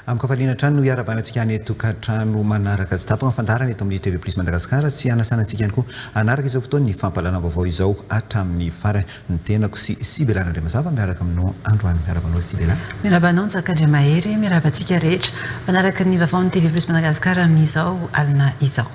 Amin-kafaliana hatrany no hiarahabana antsika any an-tokantrano manaraka tsy tapaka ny fandaharana eto amin'ny TV Plus Madagascar sy hanasana antsika ihany koa hanaraka izao fotoan'ny fampahalalam-baovao izao hatramin'ny farany. Ny tenako sy Sibela Randriamazava miaraka aminao androany. Miarahaba anao Sibela. Miarahaba anao Njaka Andriamahery, miarahaba antsika rehetra manaraka ny vaovaon'ny TV Plus Madagascar amin'izao alina izao.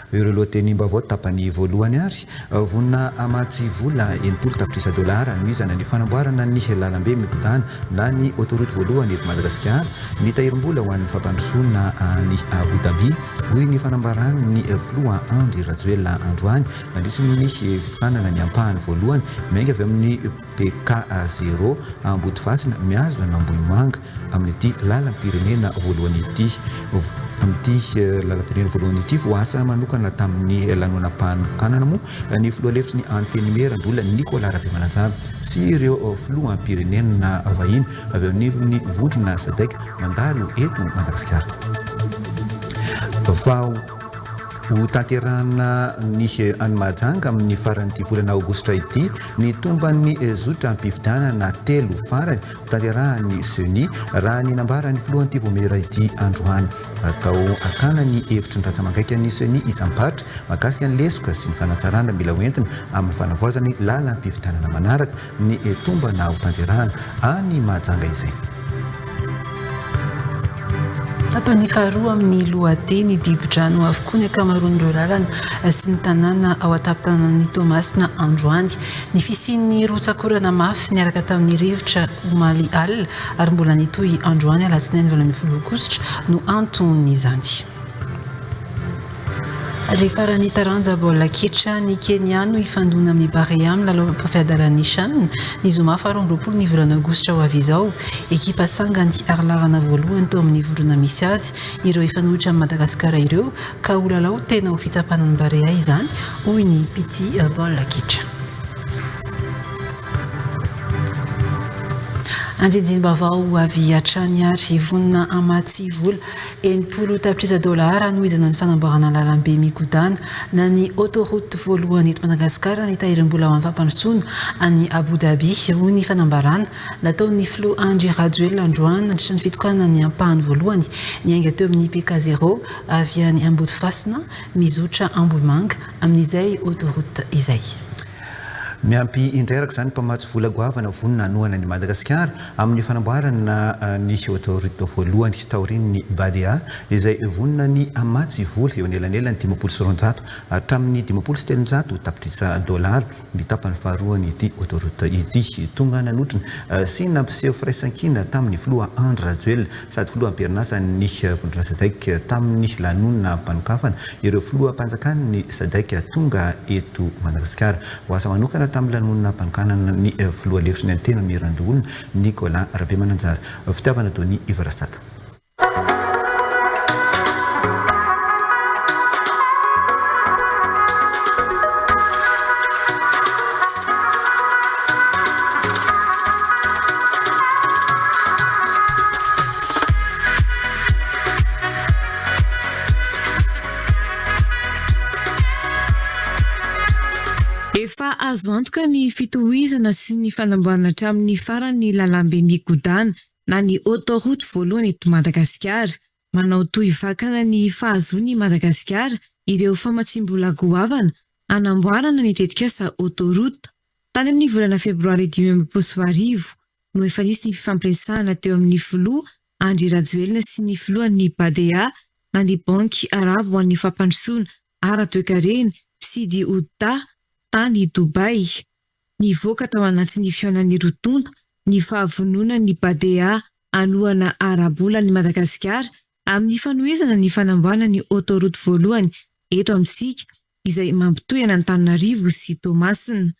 Ireo lohatenim-baovao tapany voalohany ary vonona hamatsy vola 60 tapitrisa dolara hanohizana ny fanamboarana ny lalambe migodàna na ny autoroute voalohany eto Madagasikara ny tahirim-bola ho an'ny fampandrosoana any Abu Dhabi, hoy ny fanambaran'ny filoha Andry Rajoelina androany nandritry ny fitokanana ny ampahany voalohany miainga avy amin'ny PK zéro Ambodifasina mihazo an'Ambohimanga amin'ity lalam-pirenena voalohany ity. Amin'ity lalam-pirenena voalohany ity, voaasa manokana tamin'ny lanonam-panokanana moa ny filoha lefitry ny Antenimierandoholona Nicolas Rabemananjara sy ireo filoham-pirenena vahiny avy amin'ny vondrona Sadec mandalo eto Madagasikara. Vao Ho tanterahina ny any Mahajanga amin'ny faran'ity volana aogositra ity ny tomban'ny zotram-pifidianana telo farany hotanterahan'ny Ceni, raha ny nambaran'ny filohan'ity vaomiera ity androany. Atao hakana ny hevitry ny rantsamangaikan'ny Ceni isam-paritra mahakasika ny lesoka sy ny fanatsarana mila hoentina amin'ny fanavaozana ny lalam-pifidianana manaraka ny tombana hotanterahana any Mahajanga izay. Tapany faharoa amin'ny lohateny, Dibo-drano avokoa ny ankamaroan'ireo lalana sy ny tanàna ao an-tampon-tanànan'i Toamasina androany. Ny fisian'ny rotsak'orana mafy niaraka tamin'ny rivotra omaly alina ary mbola nitohy androany alatsinainy 18 aogositra no anton'izany. Ary faran'ny taranja baolina kitra, ny Kenya no hifandona amin'ny Barea amin'ny lalao mpafiadalan'ny Chan, ny zoma faha 22 ny volana aogositra ho avy izao. Ekipa sangany ary laharana voalohany teo amin'ny vondrona misy azy ireo hifanohitra amin'i Madagasikara ireo ka ho lalao tena ho fitsapana ny Barea izany, hoy ny mpitia baolina kitra. Andindinim-baovao avy hatrany ary vonona hamatsy vola 60 tapitrisa dolara hanohizana ny fanamboarana lalambe migodàna na ny autoroute voalohany eto Madagasikara ny tahirim-bola ho an'ny fampandrosoana any Abu Dhabi, hoy ny fanambarana nataon'ny filoha Andry Rajoelina androany nandritra ny fitokanana ny ampahany voalohany niainga teo amin'ny PK Zéro avy any Ambodifasina mizotra Ambohimanga amin'izay autoroute izay. Miampy indray araka izany mpamatsy vola goavana vonona hanohana an'i Madagasikara amin'ny fanamboarana ny autoroute voalohany taorian'ny Badea izay vonona ny hamatsy vola eo anelanelan'ny 250 hatramin'ny 350 tapitrisa dolara ny tapany faharoan'ity autoroute ity. Tonga nanotrona sy nampiseho firaisankina tamin'ny filoha Andry Rajoelina sady filoha am-perinasan'ny vondrona Sadec tamin'ny lanonam-panokafana ireo filoham-panjakan'ny Sadec tonga eto Madagasikara. Voaasa manokana tamin'ny lanonam-panokanana ny filoha lefitry ny Antenimierandoholona Nicolas Rabemananjara. Fitiavana Donia Yves Rasata. Efa azo antoka ny fitohizana sy ny fanamboarana hatramin'ny farany ny lalambe migodàna na ny autoroute voalohany eto Madagasikara. Manao tohy vakana ny fahazoan'i Madagasikara ireo famatsiam-bola goavana hanamboarana ny tetikasa autoroute. Tany amin'ny volana febroary 2025 no efa nisy ny fifampiresahana teo amin'ny filoha Andry Rajoelina sy ny filohan'ny Badea na ny Banky Arabo ho an'ny Fampandrosoana ara-toekarena, Sidi Oudta, tany Dubai. Nivoaka tao anatin'ny fihaonan'ny roa tonta ny fahavononan'ny Badea hanohana ara-bola an'i Madagasikara amin'ny fanohizana ny fanamboarana ny autoroute voalohany eto amintsika izay mampitohy an'Antananarivo sy Toamasina.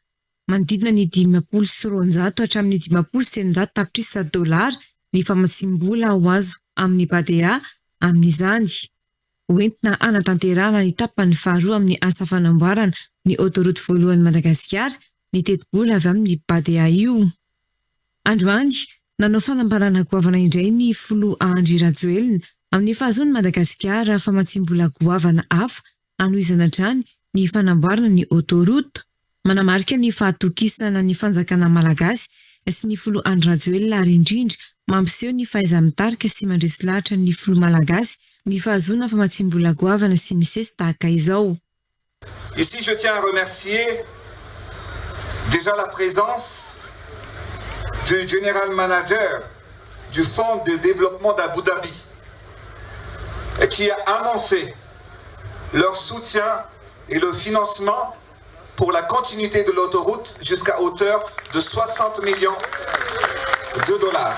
Manodidina ny 250 hatramin'ny 350 tapitrisa dolara ny famatsiam-bola ho azo amin'ny Badea amin'izany. Hoentina hanatanterahana ny tapany faharoa amin'ny asa fanamboarana ny autoroute voalohan'i Madagasikara ny tetibola avy amin'ny Badea io. Androany, nanao fanambarana goavana indray ny filoha Andry Rajoelina amin'ny fahazoan'i Madagasikara famatsiam-bola goavana hafa hanohizana hatrany ny fanamboarana ny autoroute. Manamarika ny fahatokisana ny fanjakana malagasy. sy ny filoha Andry Rajoelina ary indrindra mampiseho ny fahaiza-mitarika sy mandresy lahatra ny filoha malagasy ny fahazoana famatsiam-bola goavana sy misesy tahaka izao. Ici je tiens à remercier déjà la présence du General Manager du Fonds de développement d'Abu Dhabi qui a annoncé leur soutien et le financement pour la continuité de l'autoroute jusqu'à hauteur de 60 millions de dollars.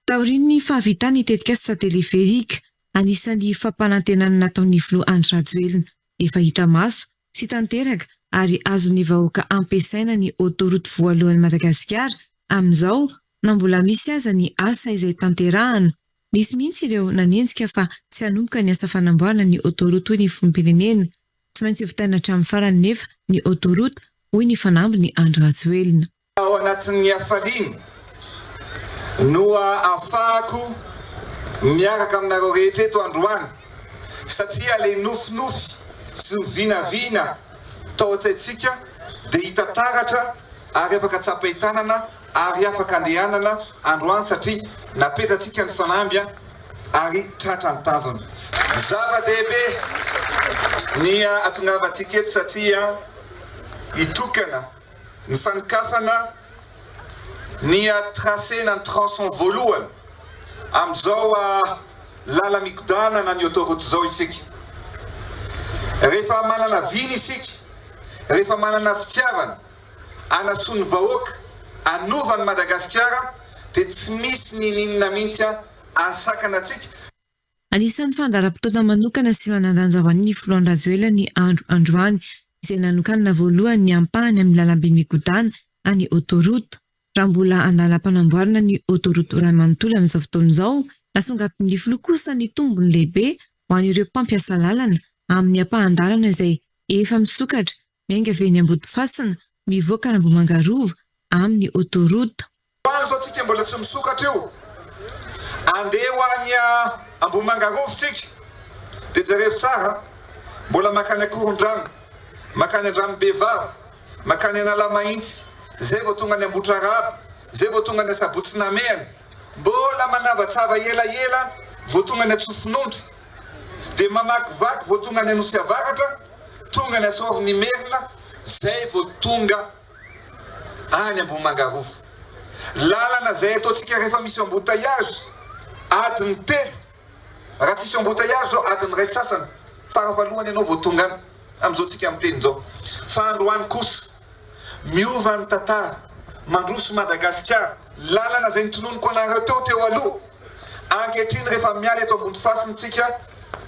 Taorian'ny fahavitan'ny tetikasa teleferika, anisan'ny fampanantenana nataon'ny filoha Andry Rajoelina efa hita maso sy tanteraka ary azon'ny vahoaka ampiasaina ny autoroute voalohan'i Madagasikara amin'izao na mbola misy aza ny asa izay tanterahana. Nisy mihitsy ireo nanenjika fa tsy hanomboka ny asa fanamboarana ny autoroute hoy ny filoham-pirenena. Tsy maintsy vitaina hatramin'ny farany nefa ny autoroute hoy ny fanambin'i Andry Rajoelina. Ao anatin'ny hafaliana no ahafahako miaraka aminareo rehetra eto androany satria ilay nofinofy sy ny vinavina tao an-tsaintsika dia hita taratra ary afaka tsapain-tanana ary afaka andehanana androany satria napetratsika ny fanamby ary tratra ny tanjona. Zava-dehibe ny hahatongavantsika eto satria hitokana ny fanokafana ny tracé na ny tronçon voalohany amin'izao lala-mikodana na ny autoroute izao isika. Rehefa manana vina isika, rehefa manana fitiavana hanasoa ny vahoaka, hanova an'i Madagasikara dia tsy misy ninininona mihitsy hahasakana antsika. Anisan'ny fandaharam-potoana manokana sy manan-danja ho an'ny Filoha Andry Rajoelina ny andro androany, izay nanokanana voalohany ny ampahany amin'ny lalambe migodàna any Autoroute. Raha mbola andalam-panamboarana ny Autoroute iray manontolo amin'izao fotoana izao, nasongadin'ny Filoha kosa ny tombony lehibe ho an'ireo mpampiasa lalana amin'ny ampahan-dalana izay efa misokatra miainga avy eny Ambodifasina mivoaka an'Ambohimanga Rova amin'ny Autoroute. Ho any zao tsika mbola tsy misokatra io, andeha ho any Ambohimanga Rova tsika dia jerevo tsara, mbola makany Akorondrano, makany Andranobevava, makany Analamahitsy, zay vao tonga any Ambohitrarahaba, zay vao tonga any Asabotsy Namehana, mbola manavatsava elaela vao tonga any Antsofinondry, dia mamakivaky vao tonga any Anosy Avaratra, tonga any Asoavinimerina, zay vao tonga any Ambohimanga Rova. Lalana izay ataontsika rehefa misy embouteillage, adiny telo, raha tsisy embouteillage izao adiny iray sy sasany farafahalohany ianao vao tonga any, amin'izao tsika miteny izao. Fa androany kosa, miova ny tantara, mandroso Madagasikara, lalana izay notononiko anareo teo teo aloha, ankehitriny rehefa miala eto Ambodifasina tsika,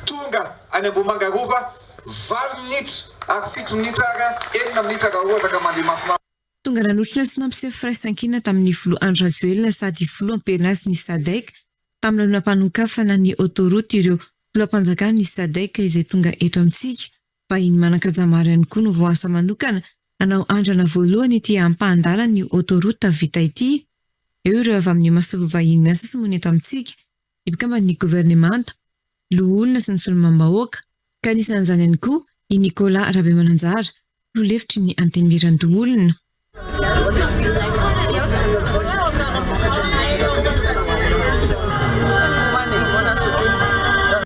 tonga any Ambohimanga Rova, Valo minitra ary fito minitra ary enina minitra raha ohatra ka mandeha mafimafy. Tonga nanotrona sy nampiseho firaisankina tamin'ny filoha Andry Rajoelina sady filoha am-perinasa ny Sadec tamin'ny lanonam-panokafana ny autoroute ireo filoham-panjakan'ny Sadec izay tonga eto amintsika. Vahiny manan-kaja maro ihany koa no voaasa manokana hanao andrana voalohany ity ampahan-dalan'ny autoroute vita ity. Eo ireo avy amin'ny masoivoho vahiny miasa sy monina eto amintsika, ny mpikamban'ny governemanta, loholona sy ny solombavambahoaka, ka anisan'izany ihany koa i Nicolas Rabemananjara, filoha lefitry ny Antenimierandoholona.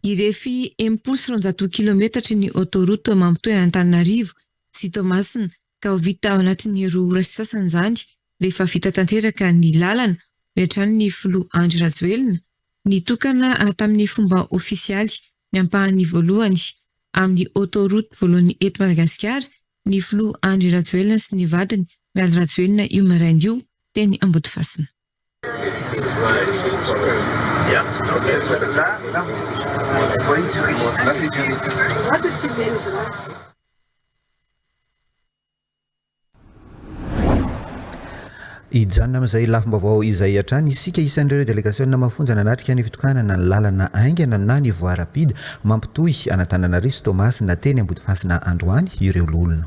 Hirefy 260 kilometatra ny autoroute mampitohy an'Antananarivo sy Toamasina ka ho vita ao anatin'ny roa ora sy sasany izany rehefa vita tanteraka ny lalana, hoy hatrany ny filoha Andry Rajoelina. Nitokana tamin'ny fomba ofisialy ny ampahany voalohany amin'ny autoroute voalohany eto Madagasikara ny filoha Andry Rajoelina sy ny vadiny Mialy Rajoelina io maraina io teny Ambodifasina. Hijanona amin'izay lafim-baovao izay hatrany isika. Isan'ireo delegasiona mafonja nanatrika ny fitokanana ny lalana haingana na ny voie rapide mampitohy an'Antananarivo sy Toamasina teny Ambodifasina androany ireo loholona.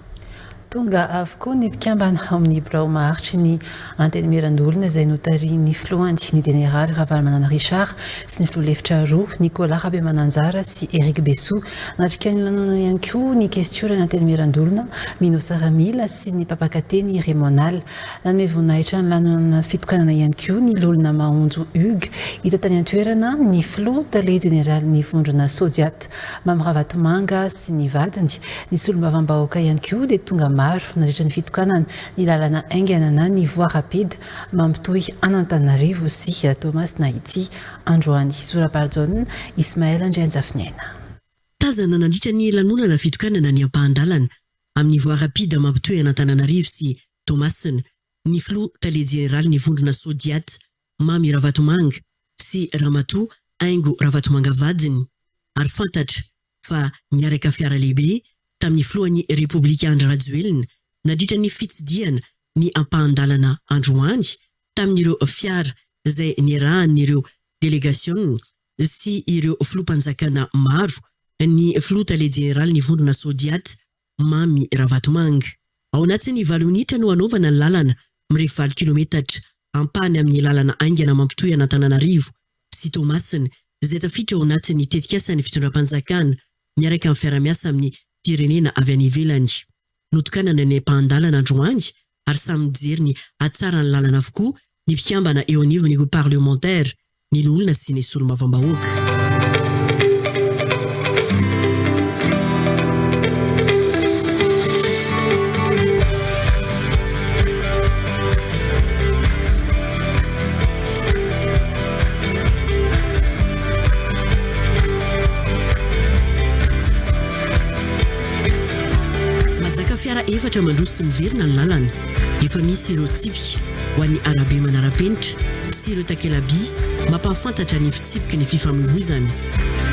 Tonga avokoa ny mpikambana ao amin'ny birao maharitry ny Antenimierandoholona izay notarihin'ny filohany, ny Jeneraly Ravalomanana Richard sy ny filoha lefitra roa, Nicolas Rabemananjara sy Eric Besoa. Nanatrika ny lanonana ihany koa ny kestioran'ny Antenimierandoholona, Mino Saramila sy ny mpampakateny Raymond Nala. Nanome voninahitra ny lanonana fitokanana ihany koa ny Loholona Maonjo Hugues. Hita tany an-toerana ny filoha tale jeneralin'ny vondrona Sodiat, Mamy Ravatomanga sy ny vadiny. Ny solombavambahoaka ihany koa dia tonga maro nandritra ny fitokanana ny lalana haingana na ny voie rapide mampitohy an'Antananarivo sy Toamasina ity androany. Zora-Barijaona, Ismaël Andrianjafiniaina. Tazana nandritra ny lanonana fitokanana ny ampahan-dalana amin'ny voie rapide mampitohy an'Antananarivo sy Toamasina ny filoha tale jeneralin'ny vondrona Sodiat Mamy Ravatomanga sy Ramatoa Haingo Ravatomanga vadiny ary fantatra fa niaraka fiara lehibe tamin'ny filohan'ny Repoblika Andry Rajoelina nandritra ny fitsidihana ny ampahan-dalana androany tamin'ireo fiara izay niarahan'ireo delegasiona sy ireo filoham-panjakana maro ny filoha tale jeneralin'ny vondrona Sodiat Mamy Ravatomanga. Ao anatin'ny valo minitra no hanaovana ny lalana mirefy valo kilometatra, ampahany amin'ny lalana haingana mampitohy an'Antananarivo sy Toamasina, izay tafiditra ao anatin'ny tetikasan'ny fitondram-panjakana miaraka amin'ny fiara-miasa amin'ny firenena avy any ivelany. Notokanana ny ampahan-dalana androany ary samy nijery ny hatsaran'ny lalana avokoa ny mpikambana eo anivon'ny groupe parlementaire, ny loholona sy ny solombavambahoaka. Mazaka fiara efatra mandroso sy miverina ny lalana. Efa misy ireo tsipika ho an'ny arabe manara-penitra sy ireo takela-by mampahafantatra ny fitsipiky ny fifamoivoizana.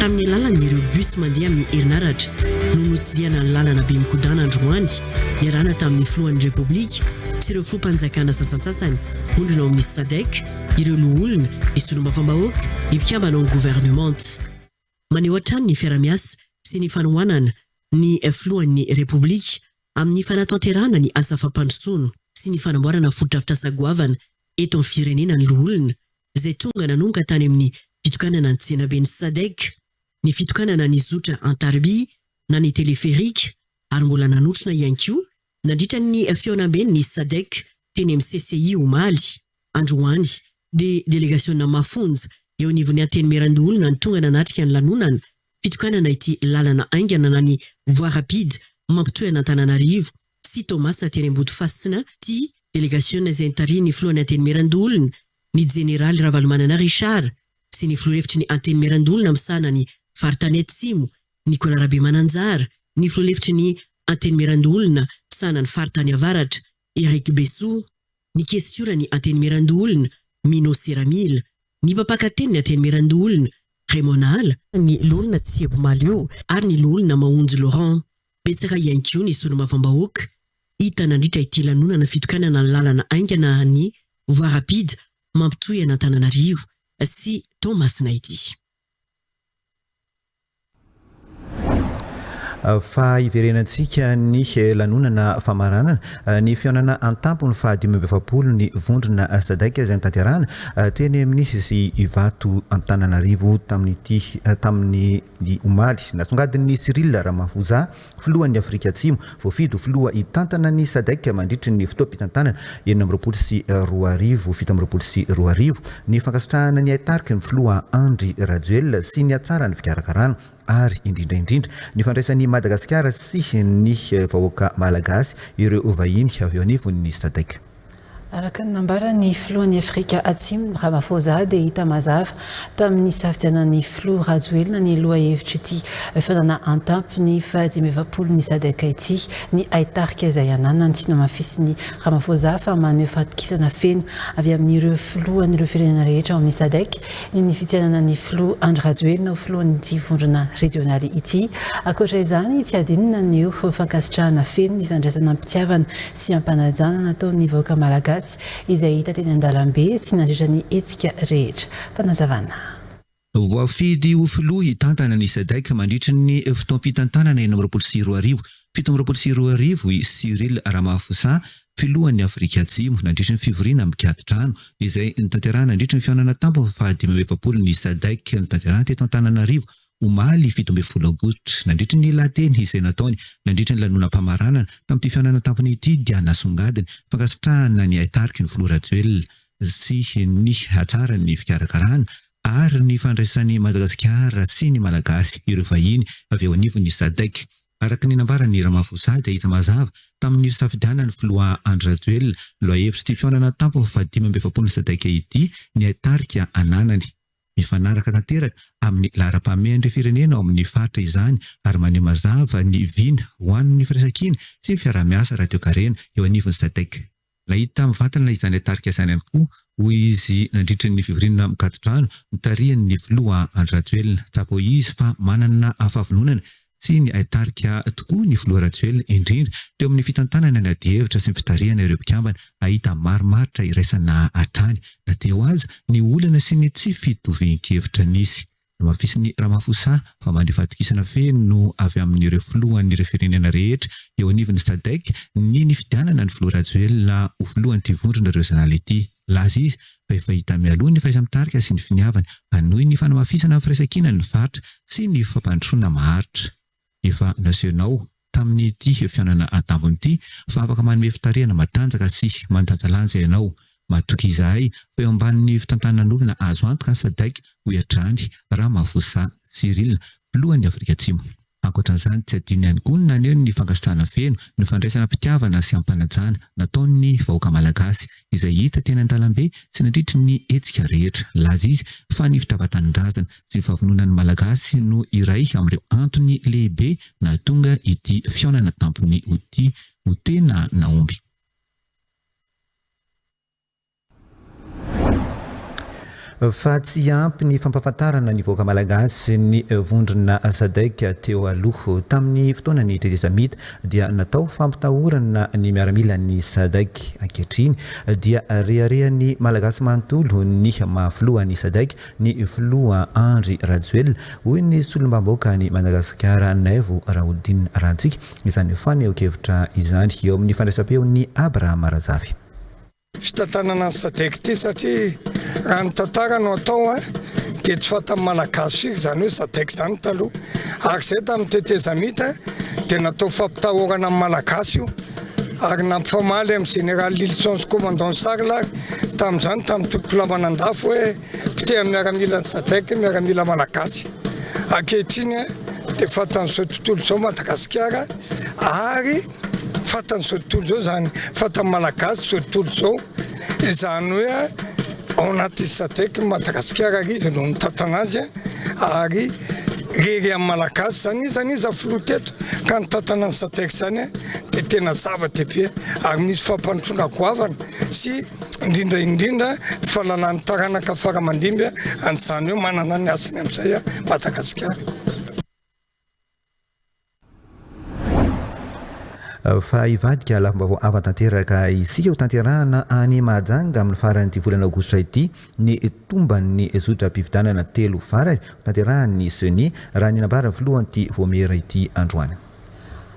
Tamin'ny alalan'ireo bus mandeha amin'ny herinaratra no notsidihana ny lalana be mikodana androany niarahana tamin'ny filohan'ny Repoblika sy ireo filoham-panjakana sasantsasany vondrona ao amin'ny Sadec, ireo loholona, ny solombavambahoaka, ny mpikambana ao amin'ny governemanta. Maneho hatrany ny fiarahamiasa sy ny fanohanana ny filohan'ny Repoblika amin'ny fanatanterahana ny asa fampandrosoana sy ny fanamboarana fotodrafitrasa goavana eto amin'ny firenena ny loholona izay tonga nanomboka tany amin'ny fitokanana ny tsenaben'ny Sadec, ny fitokanana ny zotra an-tariby na ny téléphérique ary mbola nanotrona ihany koa nandritra ny fihaonamben'ny Sadec teny amin'ny CCI omaly. Androany dia delegasiona mafonja eo anivon'ny Antenimierandoholona no tonga nanatrika ny lanonana fitokanana ity lalana haingana na ny voie rapide mampitohy an'Antananarivo sy Toamasina teny Ambodifasina ity delegasiona izay notarihin'ny filohan'ny Antenimierandoholona ny jeneraly Ravalomanana Richard sy ny filoha lefitry ny Antenimierandoholona misahana ny faritany Atsimo Nicolas Rabemananjara, ny filoha lefitry ny Antenimierandoholona misahana ny faritany Avaratra Eric Besoa. ny kestioran'ny Antenimierandoholona, Mino Seramila, ny mpampakatenin'ny Antenimierandoholona, Raymond Nala, ny loholona Tsiebo Malio ary ny loholona Maonjy Laurent. Betsaka ihany koa ny solombavambahoaka hita nandritra ity lanonana fitokanana ny lalana haingana ny voie rapide mampitohy an'Antananarivo sy Toamasina ity. Fa hiverenantsika ny lanonana famaranana ny fihaonana an-tampony faha 45 ny vondrona Sadec izay notanterahana teny amin'ny Ivato Antananarivo tamin'ity tamin'ny omaly. Nasongadin'i Cyril Ramaphosa, filohan'i Afrika Atsimo, voafidy ho filoha hitantana ny Sadec mandritry ny fotoam-pitantanana 2026 2027 ny fankasitrahana ny haitariky ny filoha Andry Rajoelina sy ny hatsaran'ny fikarakarana ary indrindra indrindra ny fandraisan'i Madagasikara sy ny vahoaka Malagasy ireo vahiny avy eo anivon'ny Sadec. Araka ny nambaran'ny filohan'i Afrika Atsimo, Ramaphosa, dia hita mazava tamin'ny nisafidianan'ny filoha Rajoelina ny lohahevitr'ity fihaonana an-tampony faha-45 ny Sadec ity, ny haitarika izay ananany. Nohamafisin'i Ramaphosa fa maneho fahatokisana feno avy amin'ireo filohan'ireo firenena rehetra ao amin'ny Sadec ny nifidianana ny filoha Andry Rajoelina ho filohan'ity vondrona rejionaly ity. Ankoatra izany, tsy hadinona ny ho fankasitrahana feno ny fandraisana am-pitiavana sy am-panajana nataon'ny vahoaka malagasy izay hita teny an-dalambe sy nandritra ny hetsika rehetra. Fanazavana. Voafidy ho filoha hitantana ny Sadec mandritry ny fotoam-pitantanana 2026. 2027 i Cyril Ramaphosa, filohan'i Afrika Atsimo, nandritry ny fivoriana mikati-trano izay notanterahina nandritry ny fihaonana tampony faha 45 ny Sadec notanterahina teto Antananarivo omaly 17 aogositra. Nandritry ny lahateny izay nataony nandritry ny lanonam-pamaranana tamin'ity fihaonana tampony ity dia nasongadiny fankasitrahana ny haitariky ny filoha Rajoelina sy ny hatsaran'ny fikarakarana ary ny fandraisan'i Madagasikara sy ny Malagasy ireo vahiny avy eo anivon'ny Sadec. Araka ny nambaran'i Ramaphosa dia hita mazava tamin'ny fisafidianan'ny filoha Andry Rajoelina lohahevitr'ity fihaonana tampony faha 45 ny Sadec ity ny haitarika ananany. Mifanaraka tanteraka amin'ny laharam-pahamehan'ireo firenena ao amin'ny faritra izany ary maneho mazava ny vina ho an'ny firaisankina sy ny fiaraha-miasa ara-toekarena eo anivon'ny Sadec. Nahita mivantana izany tarika izany ihany koa, hoy izy nandritry ny fivoriana mikaton-trano notarihan'ny filoha Andry Rajoelina. Tsapa hoy izy fa manana fahavononana sy ny haitarika tokoa ny filoha Rajoelina, indrindra teo amin'ny fitantanana ny adihevitra sy ny fitarihana ireo mpikambana hahita marimaritra iraisana hatrany na teo aza ny olana sy ny tsy fitovian-kevitra nisy. Nohamafisin'i Ramaphosa fa mandray fahatokisana feno avy amin'ireo filohan'ireo firenena rehetra eo anivon'ny Sadec ny nifidianana ny filoha Rajoelina ho filohan'ity vondrona rezionaly ity. Nilaza izy fa efa hita mialoha ny fahaiza-mitarika sy ny finiavany hanohy ny fanamafisana ny firaisankinan'ny faritra sy ny fampandrosoana maharitra. Efa nasehonao tamin'ity fihaonana an-tampony ity fa afaka manome fitarihana matanjaka sy mandanjalanja ianao. Matoky izahay fa eo ambanin'ny fitantanan'olona azo antoka ny Sadec, hoy hatrany Ramaphosa Cyril, filohan'i Afrika Atsimo. Ankoatra an'izany, tsy adino ihany koa ny naneho ny fankasitrahana feno ny fandraisana am-pitiavana sy am-panajana nataon'ny vahoaka malagasy, izay hita teny an-dalambe sy nandritry ny hetsika rehetra. Nilaza izy fa ny fitiavan-tanindrazana sy ny fahavononan'ny Malagasy no iray amin'ireo antony lehibe nahatonga ity fihaonana tampony ity ho tena nahomby. Fa tsy ampy ny fampahafantarana ny vahoaka Malagasy ny vondrona Sadec teo aloha. Tamin'ny fotoanan'ny tetezamita dia natao fampitahorana ny miaramilan'ny Sadec. Ankehitriny dia reharehan'ny Malagasy manontolo ny maha filohan'ny Sadec ny filoha Andry Rajoelina, hoy ny solombavambahoakan'i Madagasikara Naivo Raholdina Rantsika izany fanehoan-kevitra izany eo amin'ny fandraisam-peon'i Abraham Razafy. Fitantanana ny Sadec ity satria raha ny tantara no atao dia tsy fantan'ny Malagasy firy izany hoe Sadec izany taloha ary izay tamin'ny tetezamita dia natao fampitahorana ny Malagasy io ary nampifamaly amin'ny Général Lilison sy Commandant Charles ary tamin'izany tamin'ny Tompokolahy Manandafy hoe Mpiteha miaramilan'ny Sadec, miaramila malagasy. Ankehitriny dia fantan'izao tontolo izao Madagasikara ary fantan'izao tontolo izao izany, fantan'ny malagasy izao tontolo izao, izany hoe ao anatin'ny Sadec Madagasikara ary izy no mitantana azy ary rery amin'ny malagasy izany, iza n'iza filoha teto ka nitantana ny Sadec izany dia tena zava-dehibe ary misy fampandrosoana goavana sy indrindra indrindra ny fahalalan'ny taranaka fara aman-dimby an'izany hoe manana ny hasiny amin'izay Madagasikara. Fa hivadika lafim-baovao hafa tanteraka isika ho tanterahana any Mahajanga amin'ny faran'ity volana aogositra ity ny tomban'ny zotram-pifidianana telo farany ho tanterahan'ny Ceni raha ny nambaran'ny filohan'ity vaomiera ity androany.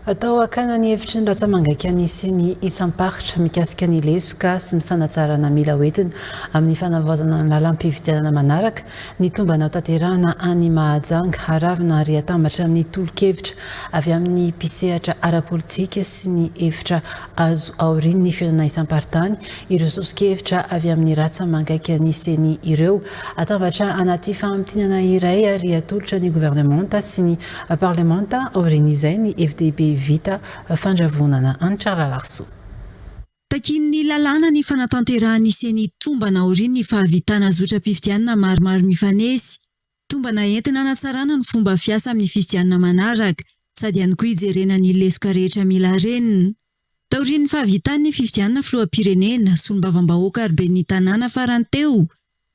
Atao hakana ny hevitry ny ratsa-mangaikan'ny ceni isam-paritra mikasika ny lesoka sy ny fanatsarana mila hoentina amin'ny fanavaozana ny lalam-pifidianana manaraka ny tombana hotanterahana any Mahajanga. Haravona ary hatambatra amin'ny tolo-kevitra avy amin'ny mpisehatra ara-politika sy ny hevitra azo aorian'ny fihaonana isam-paritany ireo soso-kevitra avy amin'ny ratsa-mangaikan'ny ceni ireo. Hatambatra anaty famintinana iray ary hatolotra ny governemanta sy ny Parlemanta aorian'izay ny hevi-dehibe vita fandravonana. Hanitra Ralarison. Takian'ny lalàna ny fanatanterahan'ny Ceni tombana aorian'ny fahavitana zotram-pifidianana maromaro mifanesy. Tombana entina hanatsarana ny fomba fiasa amin'ny fifidianana manaraka, sady ihany koa hijerena ny lesoka rehetra mila harenina. Taorian'ny fahavitan'ny fifidianana filoham-pirenena, solombavambahoaka ary ben'ny tanàna farany teo,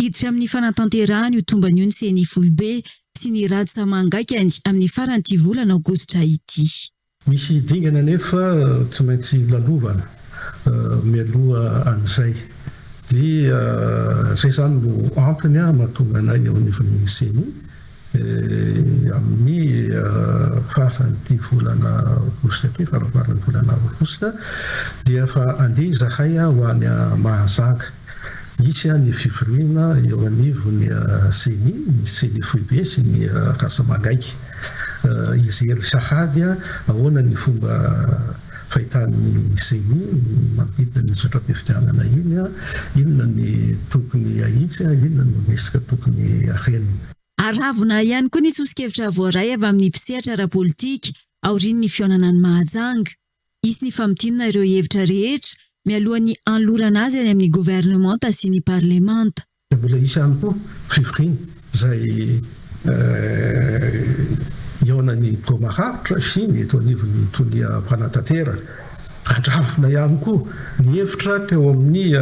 Hiditra amin'ny fanatanterahana io tombana io ny Ceni foibe sy ny rad samangaikany amin'ny faran'ity volana aogositra ity. Misy dingana anefa tsy maintsy lalovana mialoha an'izay. Dia izay izany no antony mahatonga anay eo anivon'ny Ceni. amin'ny faran'ity volana aogositra ity, farafaran'ny volana aogositra, dia efa handeha izahay ho any Mahajanga. Hisy ny fivoriana eo anivon'ny Ceni, ny Ceni foibe sy ny Rasa-Mangaiky. Hijery sahady ahoana ny fomba fahitan'ny Ceni ny manodidina ny zotram-pifidianana iny, inona ny tokony hahitsy, inona no resaka tokony harenina. Aravona ihany koa ny soso-kevitra voaray avy amin'ny mpisehatra ara-politika aorian'ny fihaonana any Mahajanga. Hisy ny famintinana ireo hevitra rehetra mialohan'ny hanolorana azy any amin'ny governemanta sy ny parlemanta. Dia mbola hisy ihany koa fivoriana izay hihaonan'ny birao maharitra sy ny eto anivon'ny tonia mpanatanteraka. Andravona ihany koa ny hevitra teo amin'ny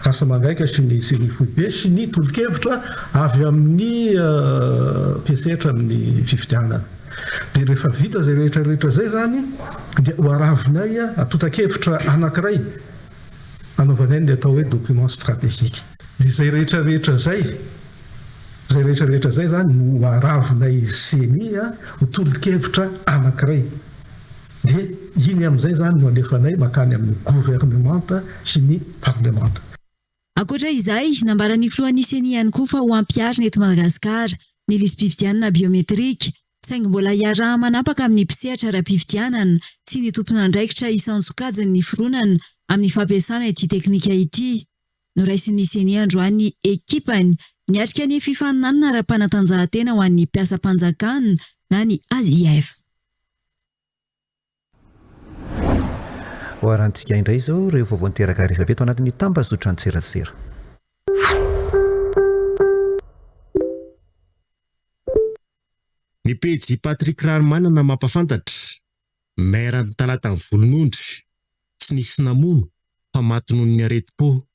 Rasa-Mangaika sy ny Ceni Foibe sy ny tolo-kevitra avy amin'ny mpiantsehatra amin'ny fifidianana. Dia rehefa vita izay rehetra rehetra izay izany dia ho aravinay antontan-kevitra anankiray hanaovanay ny atao hoe document stratégique. Dia izay rehetra rehetra izay, izay rehetra rehetra izay izany no ho aravinay Ceni ho tolo-kevitra anankiray. Dia iny amin'izay izany no alefanay mankany amin'ny governemanta sy ny parlemanta. Ankoatra izay, nambaran'ny filohan'ny Ceni ihany koa fa ho ampiharina eto Madagasikara ny lisi-pifidianana biometrika, saingy mbola iaraha-manapaka amin'ny mpisehatra ara-pifidianana sy ny tompon'andraikitra isan-tsokajiny ny fironana amin'ny fampiasana ity teknika ity. Noraisin'ny Ceni androany ny ekipany niatrika ny fifaninanana ara-panatanjahantena ho an'ny mpiasam-panjakana na ny AIF. Ho arahantsika indray izao ireo vaovao niteraka resabe eto anatin'ny tambazotran-tserasera. Ny pejy Patrick Raharimanana mampafantatra, Maire an'i Talatan'i Volonondry, tsy nisy namono fa maty noho ny aretim-po.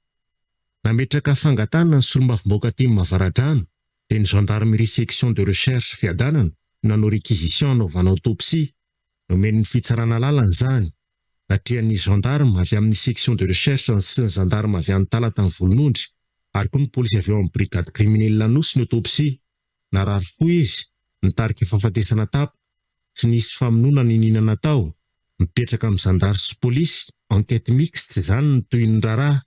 Nametraka fangatahana ny solombavambahoaka tim Avaradrano dia ny gendarmerie section de recherche Fiadanana no nanao réquisition hanaovana autopsie. Nomen'ny fitsarana alalana izany. Natrehan'ny gendarme avy amin'ny section de recherche sy ny gendarme avy any Talatan'i Volonondry ary koa ny polisy avy ao amin'ny brigade criminelle Anosy ny autopsie. Narary fo izy, nitarika fahafatesana tampoka. Tsy nisy famonoana niniana natao. Mipetraka amin'ny zandary sy polisy, enquête mixte izany ny tohin'ny raharaha.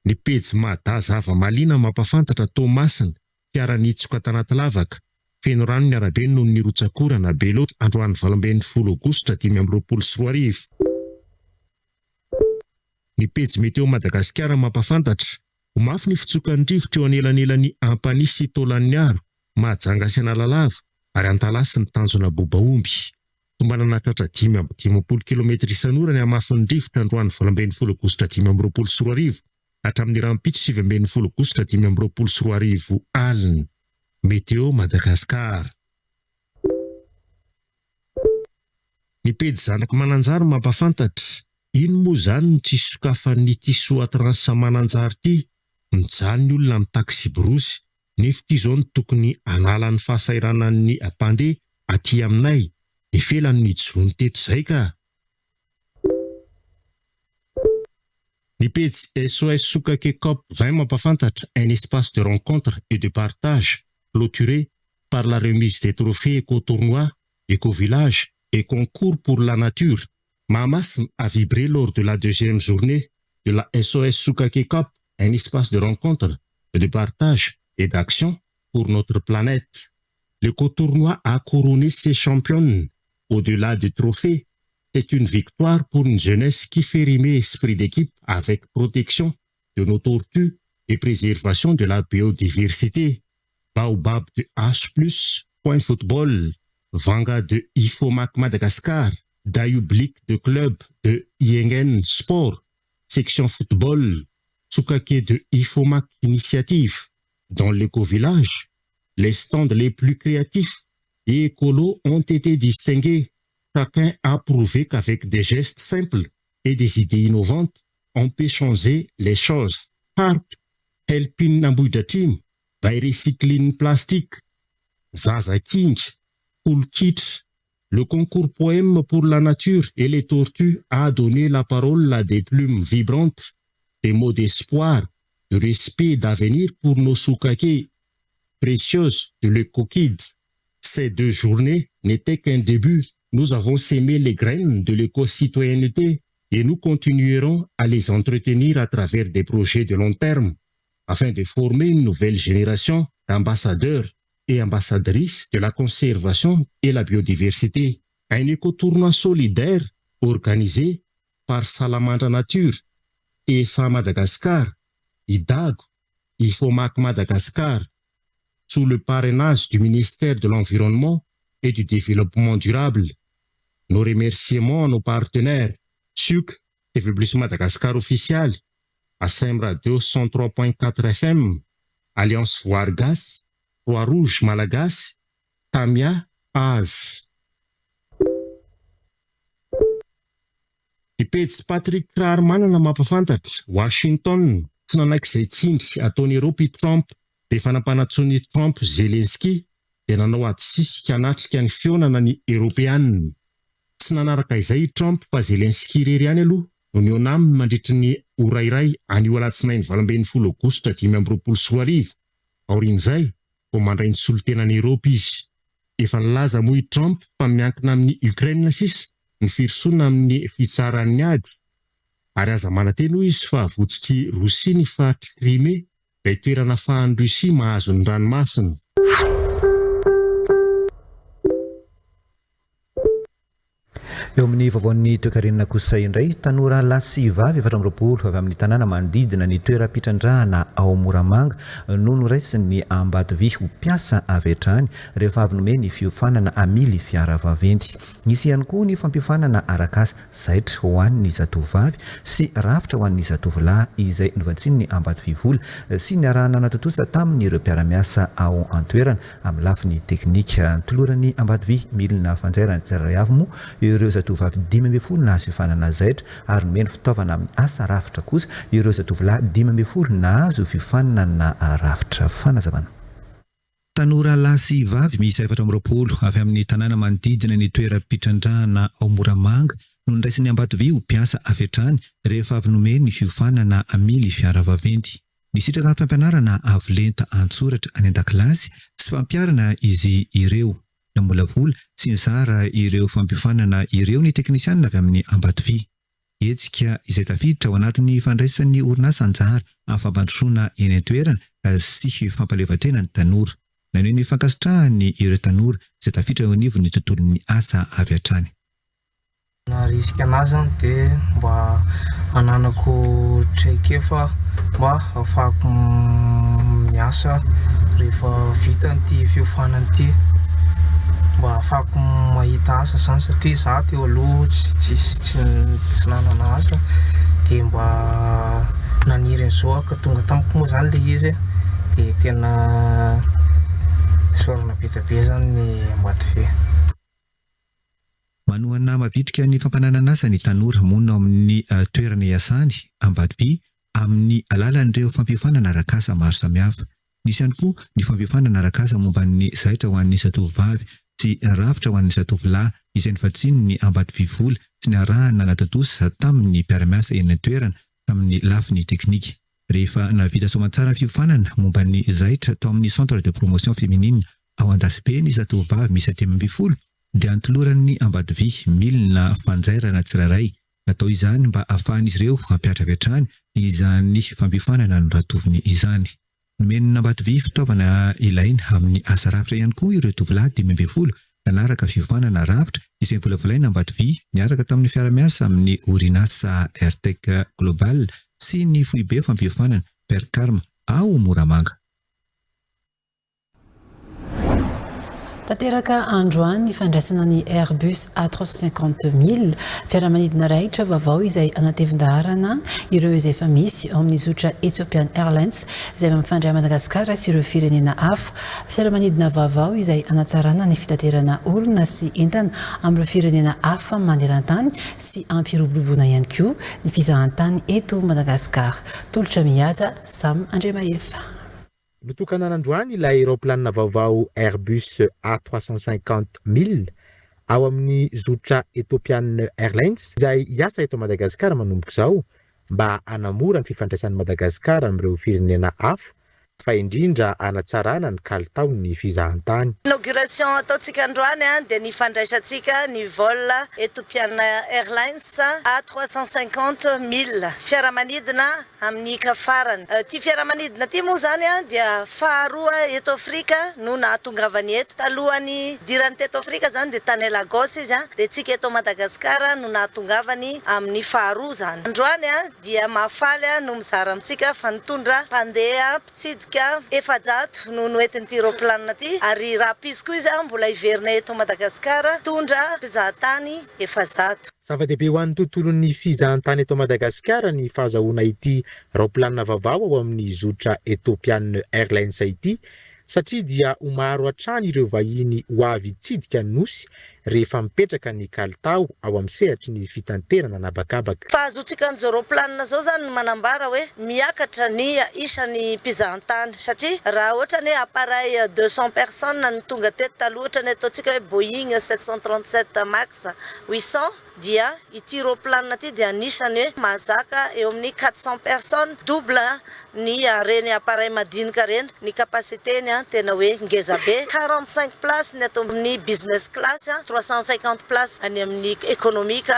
Ny pejy Mada Zava-mahaliana mampafantatra Toamasina, fiara nihitsoka tanaty lavaka, feno rano ny arabe noho ny rotsak'orana be loatra androany 18 aogositra 2025. Ny pejy Météo Madagasikara mampafantatra, ho mafy ny fitsokan'ny rivotra eo anelanelan'i Ampanihy sy Taolagnaro, Mahajanga sy Analalava ary Antalaha sy ny tanjona Bobaomby. Tombanana hatratra 55 kilometatra isan'ora ny hamafin'ny rivotra androany 18 aogositra 2025 hatramin'ny rahampitso 19 aogositra 2025 alina. Météo Madagascar. Ny pejy Zanak'i Mananjary mampafantatra, ino moa izany no tsy sokafan'ity Soatrans Mananjary ity? Mijaly ny olona amin'ny taksiborosy, nefa ity izao no tokony hanala ny fahasahiranan'ny mpandeha aty aminay, efa ela no nijoroany teto izay ka! Ny pejy SOS Sokake Cop 20 mampafantatra un espace de rencontre et de partage clôturé par la remise des trophées éco-tournoi, éco-village et concours pour la nature. Mahamasina a vibré lors de la deuxième journée de la SOS Sokake Cup, un espace de rencontre, de partage et d'action pour notre planète. L'éco-tournoi a couronné ses championnes. Au-delà du trophée, c'est une victoire pour une jeunesse qui fait rimer esprit d'équipe avec protection de nos tortues et préservation de la biodiversité. Baobab de H+, Point Football, Vanga de Ifomac Madagascar, Dayublik de Club de Iengen Sport, Section Football, Tsukake de Ifomac Initiative. Dans l'éco-village, les stands les plus créatifs et écolos ont été distingués. Chacun a prouvé qu'avec des gestes simples et des idées innovantes, on peut changer les choses. Harp, Helpin Ambohidratrimo, by Recycling Plastique, Zaza King, Kit. Le concours poème pour la nature et les tortues a donné la parole à des plumes vibrantes, des mots d'espoir, de respect d'avenir pour nos soukakés. précieuse de l'EcoKid. Ces deux journées n'étaient qu'un début. Nous avons semé les graines de l'éco-citoyenneté et nous continuerons à les entretenir à travers des projets de long terme afin de former une nouvelle génération d'ambassadeurs et ambassadrices de la conservation et la biodiversité. Un éco-tournoi solidaire organisé par Salamandra Nature, TSA Madagascar, IDAGO, IFOMAC Madagascar, sous le parrainage du ministère de l'Environnement et du Développement durable. Nos remerciements à nos partenaires, SUC, TV Plus Madagascar officiel, ASM Radio 103.4 FM, Alliance Voargas, Croix-Rouge Malagasy, Tamia, Az. Ny pejy Patrick Raharimanana mampahafantatra, Washington, tsy nanaiky izay tsindry ataon'i Eropa i Trump rehefa nampanantsoin'i Trump Zelensky dia nanao adisisika hanatrika ny fihaonana ny Eropeana. Tsy nanaraka izay i Trump fa Zelensky irery ihany aloha no nihaona aminy mandritry ny ora iray anio alatsinainy 18 aogositra 2025. Aorian'izay vao mandray ny solontenan'i Eropa izy. Efa nilaza moa i Trump fa miankina amin'i Ukraine sisa ny firosoana amin'ny fitsaran'ny ady, ary aza manantena hoy izy fa votsotr'i Rosia ny faritr'i Crimée izay toerana afahan'i Russie mahazo ny ranomasina. Eo amin'ny vaovaon'ny toekarena kosa indray, tanora lahy sy vavy 24 avy amin'ny tanàna manodidina ny toeram-pitrandrahana ao Moramanga no noraisin'ny Ambatovy ho mpiasa avy hatrany rehefa avy nomeny fiofanana hamily fiara vaventy. Nisy ihany koa ny fampiofanana arak'asa zaitra ho an'ny zatovovavy sy rafitra ho an'ny zatovolahy izay novatsian'ny Ambatovy vola sy niarahana natontosa tamin'ireo mpiara-miasa ao an-toerana Amin'ny lafiny teknika, notoloran'ny Ambatovi milina fanjairana tsirairay avy moa ireo zatovovavy 15 nahazo fiofanana zaitra ary nomeny fitaovana amin'ny asa rafitra kosa ireo zatovolahy 15 nahazo fiofanana rafitra. Fanazavana. Tanora lahy sy vavy miisa 24 avy amin'ny tanàna manodidina ny toeram-pitrandrahana ao Moramanga no noraisin'ny Ambatovy ho mpiasa avy hatrany rehefa avy nomeny fiofanana hamily fiara vaventy. Nisitraka fampianarana avo lenta an-tsoratra any an-dakilasy sy fampiharana izy ireo. Namolavola sy nizara ireo fampiofanana ireo ny teknisianina avy amin'ny Ambatovy. Hetsika izay tafiditra ao anatin'ny fandraisan'ny orinasa anjara amin'ny fampandrosoana eny an-toerana sy fampahaleovantena ny tanora. Naneho ny fankasitrahany ireo tanora izay tafiditra eo anivon'ny tontolon'ny asa avy hatrany. Naharisika anahy zany de mba hananako traikefa mba ahafahako miasa rehefa vita an'ity fiofanana ity, mba ahafahako mahita asa zany satria za teo aloha tsisy tsy nanana asa de mba naniry an'izao aho ka tonga tamiko moa zany le izy de tena isaorana be dia be zany ny Ambatobe. Manohana mavitrika ny fampananan'asa ny tanora monina ao amin'ny toerana iasany, Ambatobe, amin'ny alalan'ireo fampiofanana arak'asa maro samihafa. Nisy ihany koa ny fampiofanana arak'asa momba ny zaitra ho an'ny zatovovavy sy rafitra ho an'ny zatovolahy izay novatsian'ny Ambatobivola sy niarahana nanatontosa tamin'ny mpiara-miasa eny an-toerana tamin'ny lafiny teknika. Rehefa nahavita soamantsara ny fiofanana momba ny zaitra tao amin'ny Centre de Promotion Féminine ao Andasibe ny zatovovavy miisa 15 dia notoloran'ny Ambatovi milina fanjairana tsirairay. Natao izany mba hahafahan'izy ireo hampihatra avy hatrany izany fampiofanana noratoviny izany. Nomen'Ambatovi fitaovana ilaina amin'ny asa rafitra ihany koa ireo tovolahy 15 nanaraka fiofanana rafitra izay novolavolaina Ambatovi niaraka tamin'ny fiara-miasa amin'ny orinasa Airtech Global sy ny foibe fampiofanana Percarm ao Moramanga. Tanteraka androany ny fandraisana ny Airbus A 350 1000, fiaramanidina raitra vaovao izay hanatevin-daharana ireo izay efa misy ao amin'ny zotra Ethiopian Airlines izay mampifandray an'i Madagasikara sy ireo firenena hafa. Fiaramanidina vaovao izay hanatsarana ny fitaterana olona sy entana amin'ireo firenena hafa maneran-tany sy hampiroboroboana ihany koa ny fizahantany eto Madagasikara. Tolotra Mihaja, Sam Andriamahefa. Notokanana androany ilay raoplanina vaovao Airbus A 350 1000 ao amin'ny zotra Ethiopian Airlines izay hiasa eto Madagasikara manomboka izao mba hanamora ny fifandraisan'i Madagasikara amin'ireo firenena hafa. fa indrindra hanatsarana ny kalitaon'ny fizahantany. Inauguration ataontsika androany dia ny fandraisantsika ny vol Ethiopian Airlines A 350 mille, fiaramanidina amin'ny hiaka farany. Ity fiaramanidina ity moa izany dia faharoa eto Afrika no nahatongavany eto. Talohan'ny nidirany teto Afrika izany dia tany Lagos izy dia tsika eto Madagasikara no nahatongavany amin'ny faharoa izany. Androany dia mahafaly ahy no mizara amintsika fa nitondra mpandeha mpitsidika 400 no noentin'ity roaplanina ity ary rahampitso koa izy mbola hiverina eto Madagasikara hitondra mpizahatany 400. Zava-dehibe ho an'ny tontolon'ny fizahantany eto Madagasikara ny fahazahoana ity raoplanina vaovao ao amin'ny zotra Ethiopian Airlines ity satria dia ho maro hatrany ireo vahiny ho avy hitsidika ny Nosy rehefa mipetraka ny kalitao ao amin'ny sehatry ny fitanterana an'habakabaka. Fahazoantsika an'izao roaplanina izao izany no manambara hoe miakatra ny isan'ny mpizahantany satria raha ohatra ny hoe appareil 200 personnes no tonga teto taloha ohatra ny ataontsika hoe Boeing 737 max 800 dia ity roaplanina ity dia anisany hoe mahazaka eo amin'ny 400 personnes, double ny ireny appareil madinika ireny, ny capacité-ny tena hoe ngeza be, 45 places ny ato amin'ny business class, 350 places any amin'ny économique.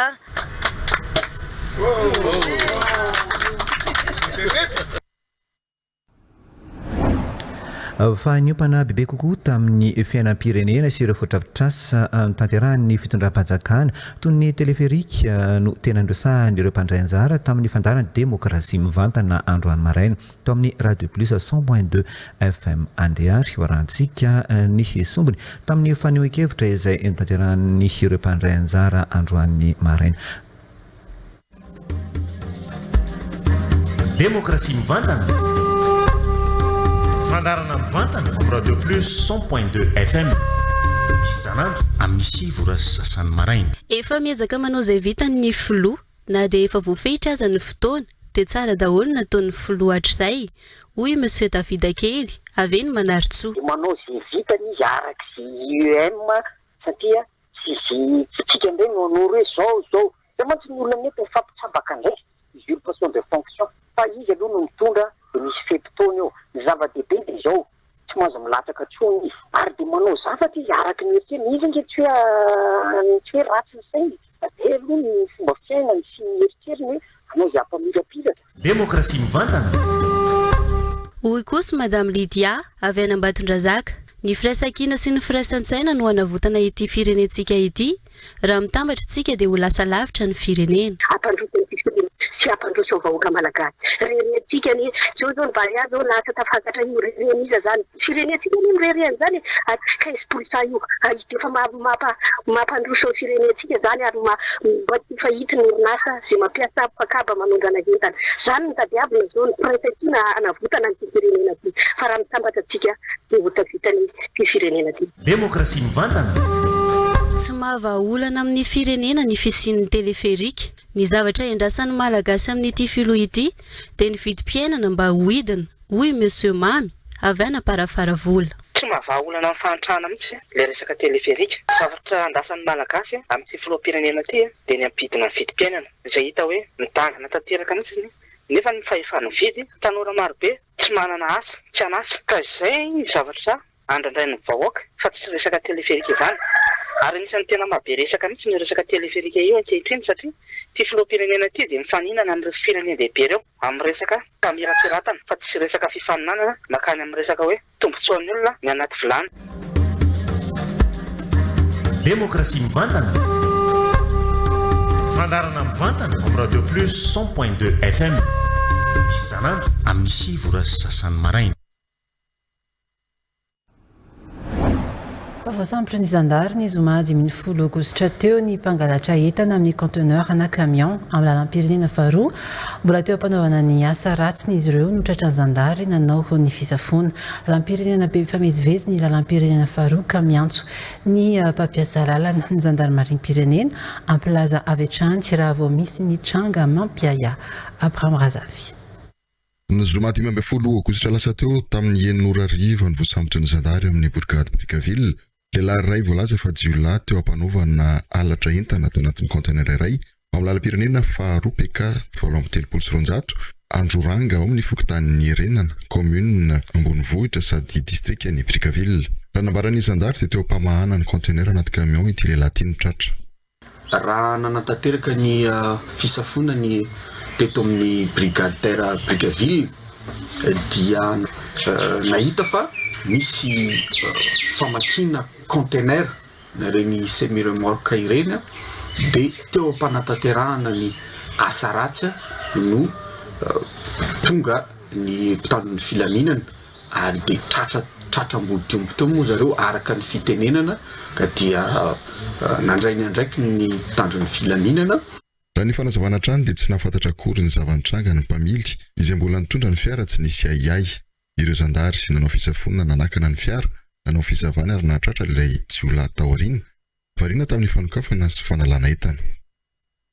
Fa niompana bebe kokoa tamin'ny fiainam-pirenena sy ireo fotodrafitrasa notanterahin'ny fitondram-panjakana toy ny teleferika no tena niresahan'ireo mpandray anjara tamin'ny fandaharana Demokrasia mivantana androany maraina tao amin'ny Radio Plus 100.2 FM. Andeha ary hoarahantsika ny sombiny tamin'ny fanehoan-kevitra izay notanterahin'ireo mpandray anjara androany maraina. Demokrasia mivantana. Fandaharana mivantana amin'ny Radio Plus 100.2 FM. Isan'andro amin'ny 9 ora sy sasany maraina. Efa miezaka manao izay vitany ny filoha na dia efa voafehitra aza ny fotoana dia tsara daholo ny nataon'ny filoha hatrizay hoy Monsieur Davida kely avy eny Manarintsoa. Dia manao izay vitany izy araka izay IEM satria tsy izay tsy tsika indray no hanoro hoe zao zao Zay mantsy ny olona mety mifampitsabaka ndray, usurpation de fonction, fa izy aloha no mitondra de misy fe-potoana eo, ny zava-dehibe de izao, tsy mahazo milatsaka tsony izy, ary de manao zavatra izy araka ny eritreriny, izy ange tsy hoe tsy hoe ratsy ny sainy e, fa zay aloha ny fomba fiainany sy ny eritreriny hoe hanao izay hampamirapiratra. Demokrasia mivantana. Hoy kosa Madame Lydia, avy any Ambatondrazaka, Ny firaisankina sy ny firaisan-tsaina no hanavotana ity firenentsika ity, Raha mitambatra isika dia ho lasa lavitra ny firenena. Hampandroso an'ity firenena sy hampandroso ny vahoaka malagasy. Reharehantsika anie, zao zao ny Barea zao lasa tafakatra io, reharehan'iza zany? Firenentsika anie no reharehan'izany e! Ary 15 pourcent io, ary dia efa mampa mampandroso ny firenentsika zany ary ma mba tsy fahity ny orinasa zay mampiasa mpakaba manondrana entana. Zany no tadiavina zao, ny firaisankina hanavotana an'ity firenena ty. Fa raha mitambatra tsika dia ho tafita ny ty firenena ty. Demokrasia mivantana? Tsy mahavaha olana amin'ny firenena ny fisian'ny teleferika. Ny zavatra endrasan'ny Malagasy amin'ity filoha ity dia ny vidim-piainana mba ho hidina, hoy Monsieur Mamy, avy any Amparafaravola. Tsy mahavaha olana amin'ny fahantrana mihitsy ilay resaka teleferika. Zavatra andrasan'ny Malagasy amin'ity filoham-pirenena ity dia ny hampidina ny vidim-piainana, izay hita hoe midangana tanteraka mihitsy nefa ny fahefa-mividy, tanora marobe tsy manana asa, tsy an'asa. Ka izay ny zavatra andrandrain'ny vahoaka fa tsy resaka teleferika izany ary anisan'ny tena maha be resaka mihitsy io resaka teleferika io ankehitriny satria ity filoham-pirenena ity dia mifaninana amin'ireo firenen-dehibe ireo amin'ny resaka famirapiratana fa tsy resaka fifaninanana makany amin'ny resaka hoe tombotsoan'ny olona ny anaty vilany. Demokrasia mivantana. Fandaharana mivantana amin'ny Radio Plus 100.2 FM. Isan'andro amin'ny 9 ora sy sasany maraina. Voasambotry ny zandary ny zoma 15 aogositra teo ny mpangalatra entana amin'ny conteneur na camion amin'ny lalam-pirenena faharoa. Mbola teo am-panaovana ny asa ratsiny izy ireo no tratran'ny zandary nanao ny fisafoana. Lalam-pirenena be mpifamezivezy ny lalam-pirenena faharoa ka miantso ny mpampiasa lalana ny zandarimariam-pirenena hampilaza avy hatrany raha vao misy ny tranga mampiahiahy. Abraham Razafy. Ny zoma 15 aogositra lasa teo, tamin'ny enina ora hariva no voasambotry ny zandary ao amin'ny borigady Brickaville, lehilahy iray voalaza fa jiolahy teo am-panaovana halatra entana tao anatin'ny kaontenera iray ao amin'ny lalam-pirenena faharoa PK 238. Androranga ao amin'ny fokontanin'i Nierenana, kaominina ambonivohitra sady distrikan'i Brickaville. Raha nambaran'ny zandary dia teo am-pamahana ny conteneur anaty camion ity lehilahy ity no tratra. Raha nanatanteraka ny fisafoana ny teto amin'ny Brigade Terre Brickaville dia nahita fa nisy famakiana conteneur ireny semi remorque ireny dia teo am-panatanterahana ny asa ratsy no tonga ny mpitandro ny filaminana ary dia tratra tratra ambodiomby teo moa zareo araka ny fitenenana ka dia nandray ny andraikiny ny mpitandro ny filaminana. Raha ny fanazavana hatrany dia tsy nahafantatra akory ny zava-nitranga ny mpamily izay mbola nitondra ny fiara tsy nisy ahiahy. Ireo zandary nanao fisafoana nanakana ny fiara, nanao fisavana ary nahatratra ilay jiolahy tao aoriana. Variana tamin'ny fanokafana sy fanalana entana.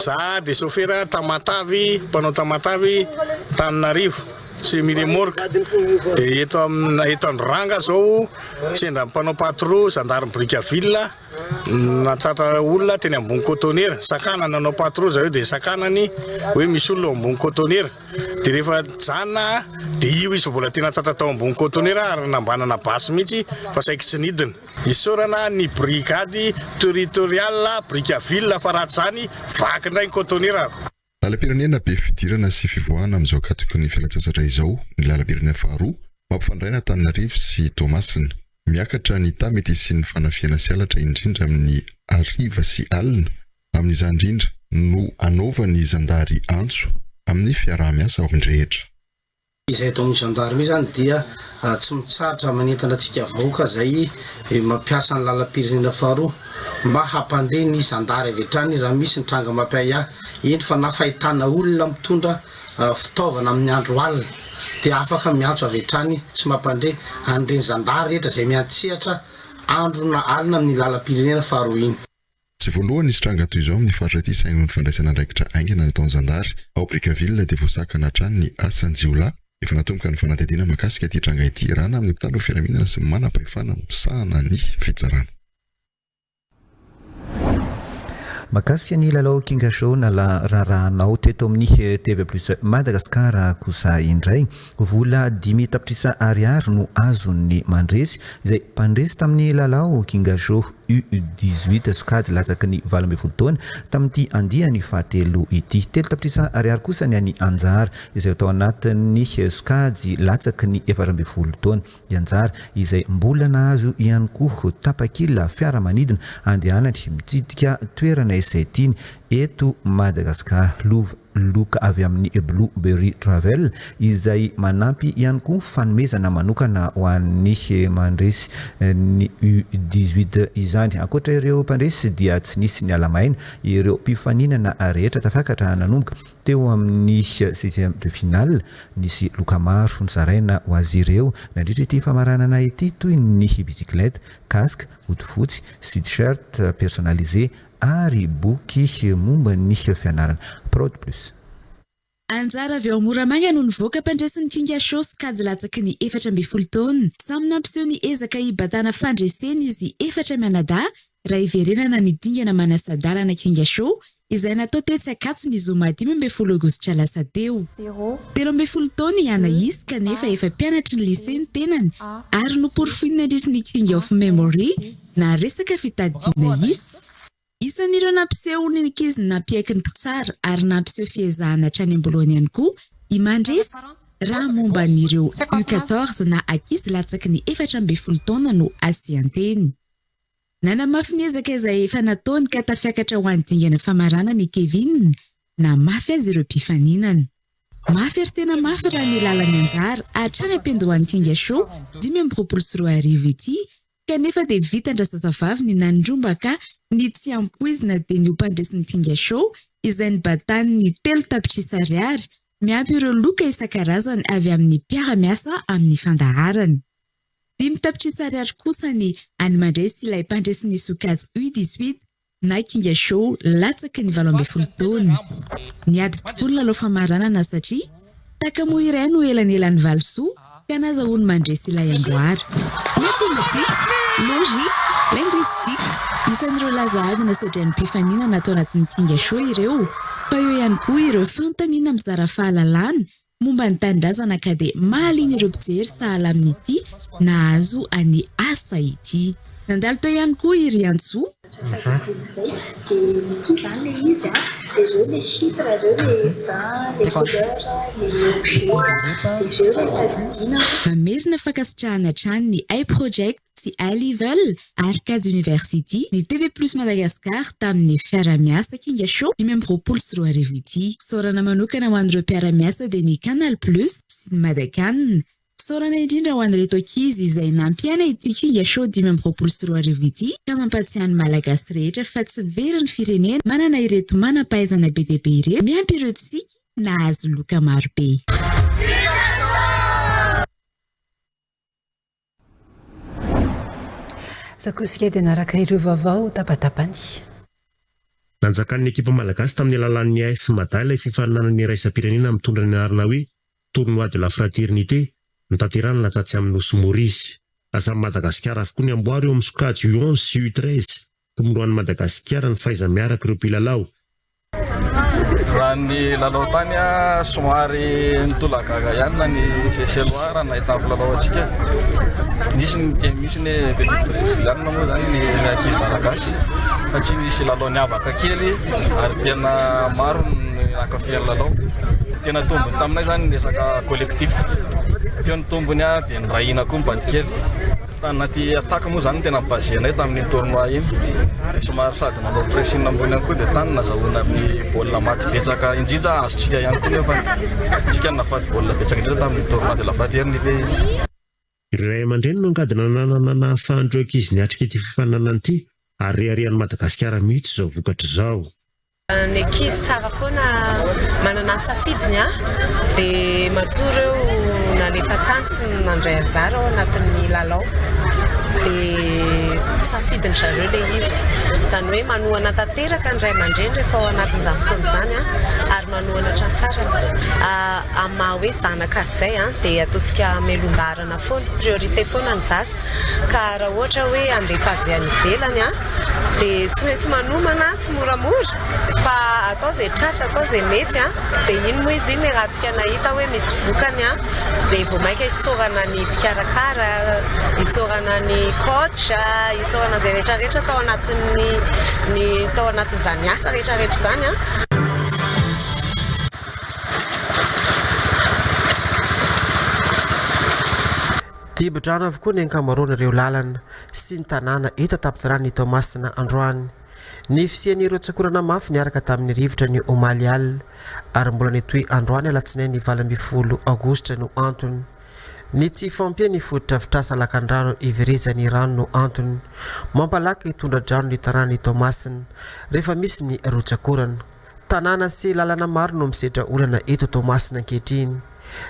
Za de sofera Tamatave, mpanao Tamatave, Antananarivo, semi remorque, de eto am eto Androranga zao sendra mpanao patrouille gendarme Brickaville nahatratra olona teny ambony cotonnière, sakanany nanao patrouille zareo de sakanany hoe misy olona eo ambony cotonnière. Dia rehefa nijanona dia io izy mbola tena tratra tao ambony cotonnière ary nambanana basy mihitsy fa saiky tsy nidina. Isaorana ny brigade territoriale Brickaville fa raha tsy izany vaky indray ny cotonnière-ko. Lalam-pirenena be fidirana sy fivoahana amin'izao katoky ny fialantsasatra izao ny lalam-pirenena faharoa mampifandray an'Antananarivo sy Toamasina. Miakatra ny taha mety hisian'ny fanafihana sy halatra indrindra amin'ny hariva sy alina Amin'izany indrindra no anaovan'ny zandary antso amin'ny fiaraha-miasa ao amin'ny rehetra. Izay eto amin'ny gendarmerie izany dia tsy mitsahatra manentana antsika vahoaka izay mampiasa ny lalam-pirenena faharoa mba hampandre ny zandary avy hatrany raha misy ny tranga mampiahiahy, eny fa na fahitana olona mitondra fitaovana amin'ny andro alina dia afaka miantso avy hatrany sy mampandre an'ireny zandary rehetra izay miantsehatra andro na alina amin'ny lalam-pirenena faharoa iny. Tsy voalohany nisy tranga toy izao amin'ny faritra ity saingy noho ny fandraisana andraikitra haingana nataon'ny zandary ao Brickaville dia voasakana hatrany ny asan-jiolahy. Efa natomboka ny fanadihadiana mahakasika ity tranga ity iarahana amin'ny mpitandro ny filaminana sy ny manam-pahefana misahana ny fitsarana. Mahakasika ny lalao Kinga Show nalaharahanao teto amin'ny TV Plus Madagascar kosa indray. Vola 5 tapitrisa ariary no azon'ny mandresy, izay mpandresy tamin'ny lalao Kinga Show U 18 sokajy latsaky ny 18 taona tamin'ity andiany fahatelo ity. 3 tapitrisa ariary kosa ny an'i Anjara izay tao anatin'ny sokajy latsaky ny 14 taona. I Anjara izay mbola nahazo ihany koa tapakila fiaramanidina andehanany mitsidika toerana izay tiany eto Madagasikara. Lova loka avy amin'ny Blue Berry Travel izay manampy ihany koa fanomezana manokana ho an'ny mandresy ny U 18 izany. Ankoatra ireo mpandresy dia tsy nisy niala maina ireo mpifaninana rehetra tafakatra nanomboka teo amin'ny seizième de finale. Nisy loka maro nozaraina ho azy ireo nandritra ity famaranana ity toy ny bicyclette, casque, hodifotsy, sweat-shirt personnalisé ary boky momba ny fianarana Prod Plus. Anjara avy ao Moramanga no nivoaka mpandresin'ny Kinga Show sokajy latsaky ny 14 taona. Samy nampiseho ny ezaka hibatana fandresena izy efatra mianadahy raha hiverenana ny dingana manasa-dalana Kinga Show izay natao tetsy Ankatso ny zoma 15 aogositra lasa teo. 13 taona i Anaïs kanefa efa mpianatry ny lycée ny tenany ary noporofoiny nandritry ny King of Memory na resaka fitadidiana isa. Isan'ireo nampiseho ny ankizy nampiaiky ny mpitsara ary nampiseho fiezahana hatrany am-boalohany ihany koa i Mandresy raha momba an'ireo U 14 na ankizy latsaky ny 14 taona no asian-teny. Nanamafy ny ezaka izay efa nataony ka tafiakatra ho an'ny dingana famaranana i Kevin, namafy azy ireo mpifaninana. Mafy ary tena mafy raha ny lalan'ny anjara hatrany am-piandohan'ny Kinga Show 2025 ity kanefa dia vitan-drazazavavy ny nandrombaka ny tsy ampoizina dia ny ho mpandresin'ny Kinga Show izay nibatany ny 3 tapitrisa ariary miampy ireo loka isan-karazany avy amin'ny mpiara-miasa amin'ny fandaharana. 5 tapitrisa ariary kosa ny an'i Mandresy ilay mpandresin'ny sokajy U 18 na Kinga Show latsaky ny 18 taona. Niady tokoa ny lalao famaranana satria takamoa iray no elanelan'ny valisoa ka nazahoany mandresy ilay amboara. Mathématique, logique, linguistique, isan'ireo laza adina sedrain'ny mpifaninana ato anatin'ny Kinga Show ireo, fa eo ihany koa ireo fanontaniana mizara fahalalana. momba ny tanindrazana ka dia mahaliana ireo mpijery sahala amin'ity nahazo an'i Asa ity. Nandalo teo ihany koa i Riantsoa. Mamerina fankasitrahana hatrany ny iProject sy iLevel ary Kajy University ny TV Plus Madagascar tamin'ny fiarahamiasa Kinga Show 2025 ity. Fisaorana manokana ho an'ireo mpiara-miasa dia ny Canal Plus sy ny Madacan. Fisaorana indrindra ho an'ireto ankizy izay nampiaina ity Kinga Show 2025 ity ka mampatsiahy ny Malagasy rehetra fa tsy very ny firenena manana ireto manam-pahaizana be dia be ireto miampy ireo tsiky nahazo loka maro be. Zakosika dia naraka ireo vaovao tapatapany. Nanjakan'ny ekipa malagasy tamin'ny alalan'ny AS Mada ilay fifaninanana iraisam-pirenena mitondra ny anarana hoe Tournoi de la Fraternité, notanterahina tatsy amin'ny Nosy Maurice. Lasan'i Madagasikara avokoa ny amboara eo amin'ny sokajy U onze sy U treize. Tombontsoan'i Madagasikara ny fahaiza-miaraka ireo mpilalao. Raha ny lalao tany, somary nitolagaga ihany na ny Seychellois raha nahita ny filalao antsika. Nisy ny niteny mihitsy ny hoe petite brésilienne moa izany ny ankizy malagasy fa tsy nisy lalao niavaka kely ary tena maro ny nankafy ny lalao. Tena tombony taminay izany ny resaka collectif. Teo ny tombony dia niray hina koa ny bandy kely. Tanaty attaque moa izany no tena ni-baser-nay tamin'iny tournoi iny. Dia somary sady nanao pressing ambony ihany koa dia tany nazahoana ny baolina maty betsaka indrindra azontsika ihany koa nefa tsika no nahafaty baolina betsaka indrindra tamin'ny tournoi de la fraternité iny. Ireo ray aman-dreny no angady nananana nahafahan'ireo ankizy niatrika ity fifaninanana ity ary reharehan'i Madagasikara mihitsy izao vokatra izao. Ny ankizy tsara foana manana ny safidiny an, dia matoa ireo nalefa tany sy nandray anjara ao anatin'ny lalao dia safidin-dry zareo ilay izy. Izany hoe manohana tanteraka ny ray aman-dreny rehefa ao anatin'izany fotoana izany an, ary manohana hatramin'ny farany. Amin'ny maha hoe zanaka azy izay an, dia ataontsika melon-daharana foana, priorité foana ny zaza. Ka raha ohatra hoe handefa azy any ivelany an, dia tsy maintsy manomana tsy moramora fa atao izay tratra, atao izay mety an, dia iny moa izy iny ratsika nahita hoe misy vokany an, dia vao mainka isaorana ny mpikarakara, isaorana ny coach, isaorana izay rehetra rehetra tao anatin'ny ny tao anatin'izany asa rehetra rehetra izany an. Dibo-drano avokoa ny ankamaroan'ireo lalana sy ny tanàna eto an-tampon-tanàn'i Toamasina androany. Ny fisian'ny rotsakorana mafy niaraka tamin'ny rivotra ny omaly alina ary mbola nitohy androany alatsinainy 18 aogositra no antony. Ny tsy fahampian'ny fotodrafitrasa lakandrano iverezan'ny rano no antony mampalaky tondra-drano ny tanàn'i Toamasina rehefa misy ny rotsakorana. Tanàna sy lalana maro no misedra olana eto Toamasina ankehitriny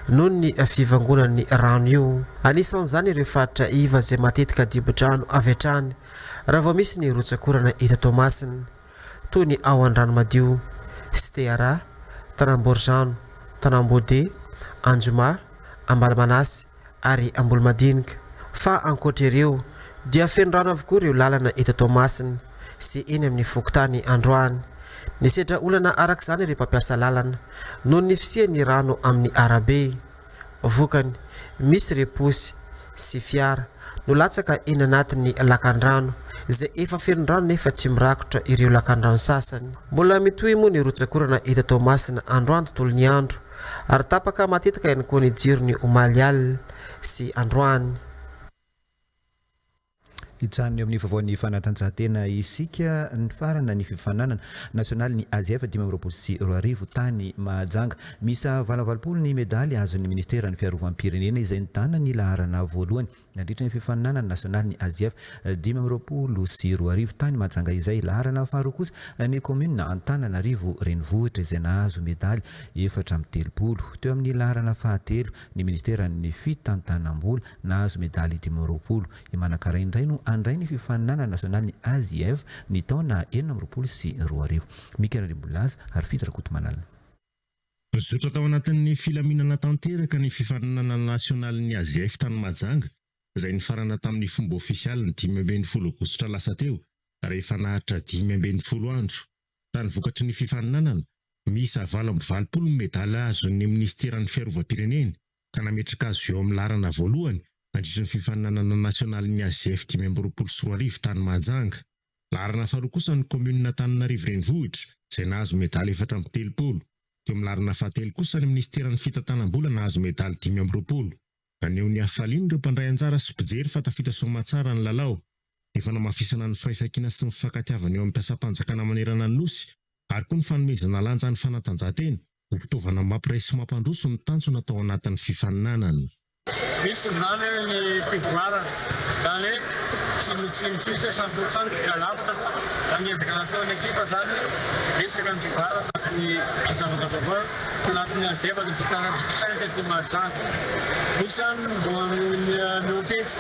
noho ny fivangonan'ny rano io. Anisan'izany ireo faritra iva izay matetika dibo-drano avy hatrany raha vao misy ny rotsak'orana eto Toamasina, toy ny ao Andranomadio, Cité Ara, Tanamborizano, Tanambode, Anjoma, Ambalamanasy ary Ambolomadinika. Fa ankoatra ireo dia feno rano avokoa ireo lalana eto Toamasina sy eny amin'ny fokontany androany. Nisedra olana araka izany ireo mpampiasa lalana noho ny fisian'ny rano amin'ny arabe. Vokany, misy ireo posy sy fiara no latsaka eny anatin'ny lakandrano izay efa feno rano nefa tsy mirakotra ireo lakandrano sasany. Mbola mitohy moa ny rotsak'orana eto Toamasina androany tontolon'ny andro ary tapaka matetika ihany koa ny jirony omaly alina sy androany. Hijanona eo amin'ny vaovaon'ny fanatanjahantena isika. Nifarana ny fifaninanana nasionalin'ny AZF 2025 tany Mahajanga. Miisa 88 ny medaly azon'ny minisiteran'ny Fiarovam-pirenena izay nitana ny laharana voalohany nandritra ny fifaninanana nasionalin'ny AZF 2025 tany Mahajanga izay. Laharana faharoa kosa ny kaominina Antananarivo Renivohitra izay nahazo medaly 34. Teo amin'ny laharana fahatelo ny minisiteran'ny Fitantanam-bola nahazo medaly 25. I Manakara indray no handray ny fifaninanana nasionalin'ny AZF ny taona 2026. Mika Randriambonilaza ary Fidy Rakotomalala. Nizotra tao anatin'ny filaminana tanteraka ny fifaninanana nasionalin'ny AZF tany Mahajanga, izay nifarana tamin'ny fomba ofisialy ny 15 aogositra lasa teo, rehefa naharitra 15 andro. Raha ny vokatry ny fifaninanana. Miisa 88 ny medaly azon'ny minisiteran'ny Fiarovam-pirenena ka nametraka azy eo amin'ny laharana voalohany nandritra ny fifaninanana nasionalin'ny AGF 2025 tany Mahajanga. Laharana faharoa kosa ny kaominina Antananarivo Renivohitra izay nahazo medaly 34. Teo amin'ny laharana fahatelo kosa ny minisiteran'ny Fitantanam-bola nahazo medaly 25. Naneho ny hafaliany ireo mpandray anjara sy mpijery fa tafita soamatsara ny lalao. Ny fanamafisana ny firaisankina sy ny fifankatiavana eo amin'ny mpiasam-panjakana manerana ny Nosy ary koa ny fanomezana lanja ny fanatanjahantena ho fitaovana mampiray sy mampandroso ny tanjona tao anatin'ny fifaninanana. Misy izany ny fivoarana, izany hoe tsy tsy mitsitsy hoe samy tompon-trano tonga lafatra fa raha ny ezaka nataon'ny ekipa izany dia betsaka ny fivoarana tamin'ny zavatra vaovao tanatin'ny AZF ny fitanana cinq aty Mahajanga. Misy izany ny vao mihoa-pefy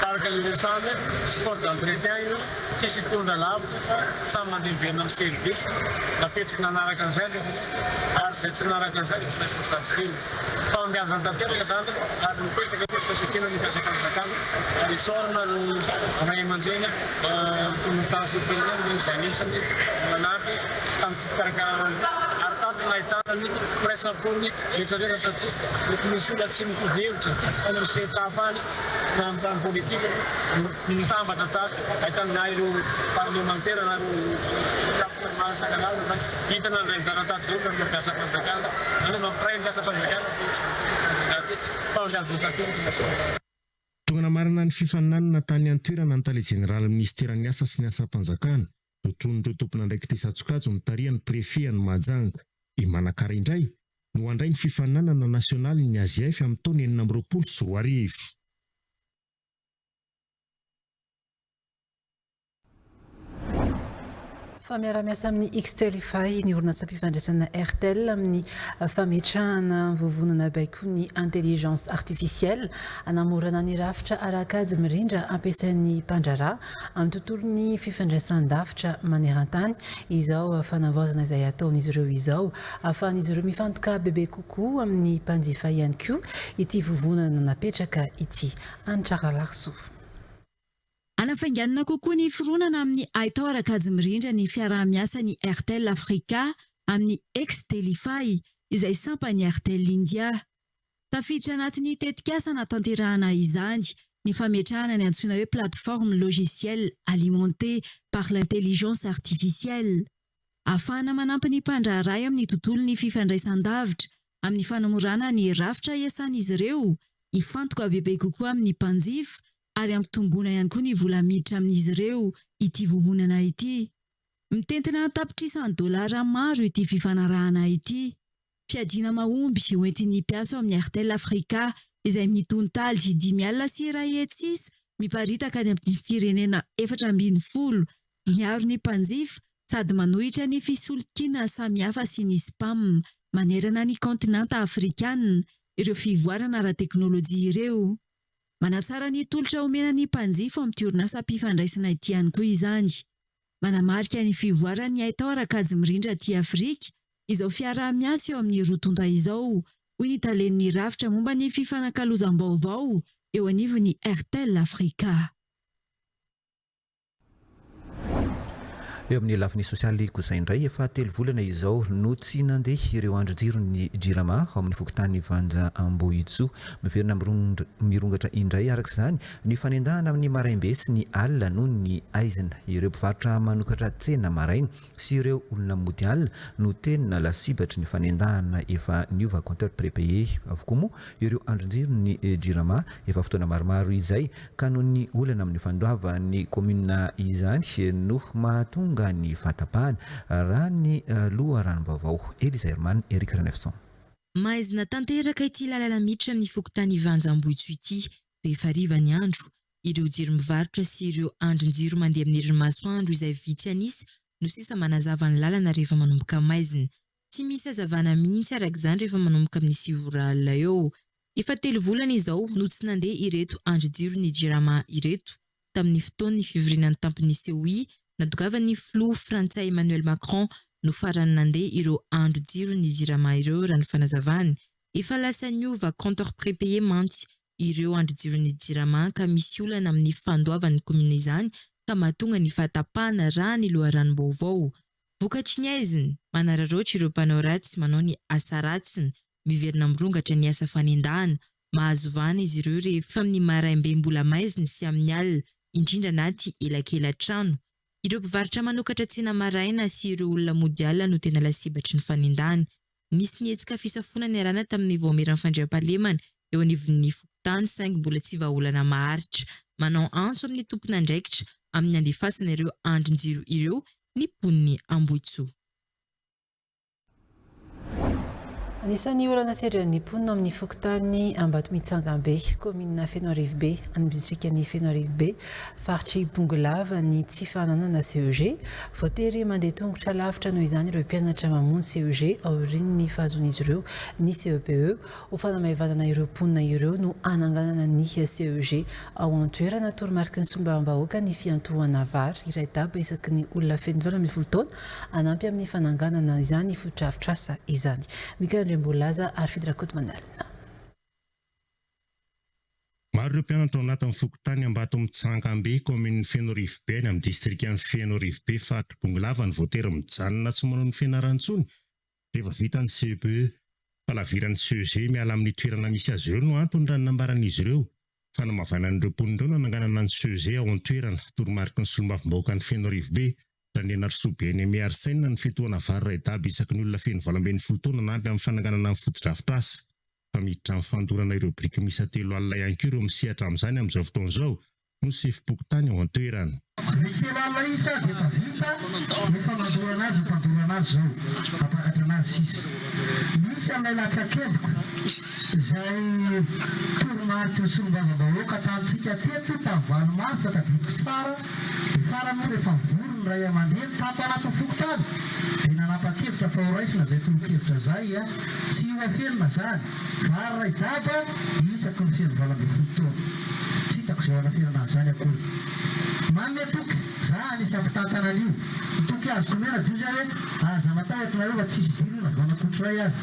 araka ny resahana hoe sport d'entretien io. Tsisy hitondra lavitra fa samy mandeha miverina amin'ny service napetraky nanaraka an'izay ny rehetra ary izay tsy nanaraka an'izay dia tsy maintsy nosaziana. Fahombiazana tanteraka izany ary mipetraka ny firaisankina ny mpiasam-panjakana ary isaorana ny ray aman-dreny mpitondra sy ny firenena izay anisany nanampy tamin'ity fikarakarana ity ary tato no nahitana ny firaisam-pon'ny rehetra rehetra satria mety misy olona tsy mitovy hevitra any amin'ny sehatra hafa any na amin'ny tany politika Mitambatra tahaka ahitana na ireo parlemantera na ireo capitaine maro isan-karazany izany. Hita nandray anjara tato daholo ireo mpiasam-panjakana. Izany hoe mampiray ny mpiasam-panjakana ity hetsika ity ity fa mihazo tanteraka ilay soa. Tonga namarana ny fifaninanana tany an-toerana ny tale jeneralin'ny minisiteran'ny Asa sy ny Asam-panjakana, notronon'ireo tompon'andraikitra isan-tsokajiny notarihan'ny Préfet an'i Mahajanga. I Manakara indray no handray ny fifaninanana nasionalin'ny AGF amin'ny taona 2026. Fa miara-miasa amin'ny Xtelify ny orinasam-pifandraisana Airtel amin'ny fametrahana vovonana baikon'ny intelligence artificielle hanamorana ny rafitra ara-kajy mirindra ampiasain'ny mpandraharaha amin'ny tontolon'ny fifandraisan-davitra maneran-tany izao fanavaozana izay ataon'izy ireo izao. Ahafahan'izy ireo mifantoka bebe kokoa amin'ny mpanjifa ihany koa ity vovonana napetraka ity. Hanitra Ralarisoa. Hanafainganana kokoa ny fironana amin'ny haitao ara-kajy mirindra ny fiaraha-miasan'ny Airtel Africa amin'ny Xtelify, izay sampan'ny Airtel India. Tafiditra anatin'ny tetikasa hanatanterahana izany ny fametrahana ny antsoina hoe plateforme logicielle alimentée par l'intelligence artificielle. Ahafahana manampy ny mpandraharaha amin'ny tontolon'ny fifandraisan-davitra amin'ny fanamorana ny rafitra iasan'izy ireo, hifantoka bebe kokoa amin'ny mpanjifa ary hampitomboana ihany koa ny vola miditra amin'izy ireo ity vovonana ity. Mitentina an-tapitrisany dolara maro ity fifanarahana ity. Fiadiana mahomby hoentin'ny mpiasa ao amin'ny Airtel Africa izay mitontaly 105 isa miparitaka any amin'ny firenena 14 miaro ny mpanjifa sady manohitra ny fisolokiana samihafa sy ny spam manerana ny kaontinanta afrikana ireo fivoarana ara-teknolojia ireo. Manatsara ny tolotra omena ny mpanjifa ao amin'ity orinasam-pifandraisana ity ihany koa izany. Manamarika ny fivoaran'ny haitao ara-kajy mirindra aty Afrika izao fiaraha-miasa eo amin'ny roa tonta izao, hoy ny talen'ny rafitra momba ny fifanakalozam-baovao eo anivon'ny Airtel Africa. Eo amin'ny lafiny sosialy kosa indray, efa telo volana izao no tsy nandeha ireo andrin-jiron'ny Jirama ao amin'ny fokontany Vanja Ambohitsoa. Miverina mirongatra indray araka izany ny fanendahana amin'ny maraim-be sy ny alina noho ny haizina. Ireo mpivarotra manokatra tsena maraina sy ireo olona mody alina no tena lasibatry ny fanendahana efa niova compteur prépayé avokoa moa ireo andrin-jiron'ny Jirama efa fotoana maromaro izay ka noho ny olana amin'ny fandoavan'ny kaominina izany no mahatonga ny fahatapahana, raha ny loharanom-baovao. Elisa Herman, Eric Ranefson. Maizina tanteraka ity lalana miditra amin'ny fokontany Ivanja Ambohitsoa ity rehefa hariva ny andro. Ireo jiro mivarotra sy ireo andrin-jiro mandeha amin'ny herin'ny masoandro izay vitsy an'isa no sisa manazava ny lalana rehefa manomboka maizina. Tsy misy hazavana mihitsy araka izany rehefa manomboka amin'ny sivy ora alina eo. Efa telo volana izao no tsy nandeha ireto andrin-jiron'ny Jirama ireto. Tamin'ny fotoan'ny fivoriana an-tampon'ny COI, natogavan'ny filoha frantsay Emmanuel Macron no farany nandeha ireo andrin-jiron'ny Jirama ireo raha ny fanazavany. Efa lasa niova compteur prépayé mantsy ireo andrin-jiron'ny Jirama ka misy olana amin'ny fandoavan'ny kaominina izany ka mahatonga ny fahatapahana raha ny loharanom-baovao. Vokatry ny haizina, manararaotra ireo mpanao ratsy manao ny asa ratsiny, miverina mirongatra ny asa fanendahana, mahazo vahana izy ireo rehefa amin'ny maraim-be mbola maizina sy amin'ny alina, indrindra anaty elakela-trano. Ireo mpivarotra manokatra tsena maraina sy ireo olona mody alina no tena lasibatry ny fanendahana. Nisy ny hetsika fisafoana niarahana tamin'ny Vaomieran'ny Fandriampahalemana eo anivon'ny fokontany saingy mbola tsy vahaolana maharitra. Manao antso amin'ny tompon'andraikitra amin'ny handefasana ireo andrin-jiro ireo ny mponin'i Ambohitsoa. Anisan'ny olana sedrain'ny mponina ao amin'ny fokontany Ambatomitsangambe, kaominina Fenoarivobe, any amin'ny distrikan'i Fenoarivobe, faritr'i Bongolava ny tsy fananana CEG. Voatery mandeha tongotra lavitra noho izany ireo mpianatra mamonjy CEG aorian'ny fahazoan'izy ireo ny CEPE. Ho fanamaivanana ireo mponina ireo no hananganana ny CEG ao an-toerana. Toromariky ny solombavambahoaka ny fiantohana vary iray daba isaky ny olona feno 18 taona. Hanampy amin'ny fananganana izany fotodrafitrasa izany. Mickaël Andriambolilaza ary Fidy Rakotomanalina. Maro ireo mpianatra ao anatin'ny fokontany Ambatomintsangambe, kaominin'i Fenoarivobe any amin'ny distrikan'i Fenoarivobe, faritr'i Bongolava no voatery mijanona tsy manao ny fianarany intsony rehefa vita ny CEPE. Fahalaviran'ny CEG miala amin'ny toerana misy azy ireo no antony raha ny nambaran'izy ireo. Fanamavanan'ireo mponina ireo no nananganana ny CEG ao an-toerana, toromariky ny solombavambahoakan'i Fenoarivobe, Randrianarisoa Bien-Aimé Arsène ny fiantohana vary iray daba isaky ny olona feno 18 taona hanampy amin'ny fananganana ny fotodrafitrasa. Fa miditra amin'ny fandorana ireo biriky miisa 30 ihany koa ireo misehatra amin'izany amin'izao fotoana izao, hoy ny sefom-pokontany ao an-toerana. Biriky 30 isa dia efa vita ny fanandorana azy, ny fandorana azy izao, mampakatra anazy sisa. Misy amin'ilay latsakemboka izay toromariky ny solombavambahoaka tamintsika teto tamin'ny valo marsa, tadidiko tsara, Ny farany moa rehefa vory ny ray aman-dreny tato anatin'ny fokontany dia nanapa-kevitra fa horaisina izay tolo-kevitra izay, tsy ho afenina izany, vary iray daba isaky ny feno 18 taona. Tsy hitako izay ho anafenana an'izany akory. Manome toky, za anisan'ny mpitantana an'io, ny toky azoko omena dia io izay hoe aza matahotra nareo fa tsisy dilo na voan'akotry iray aza,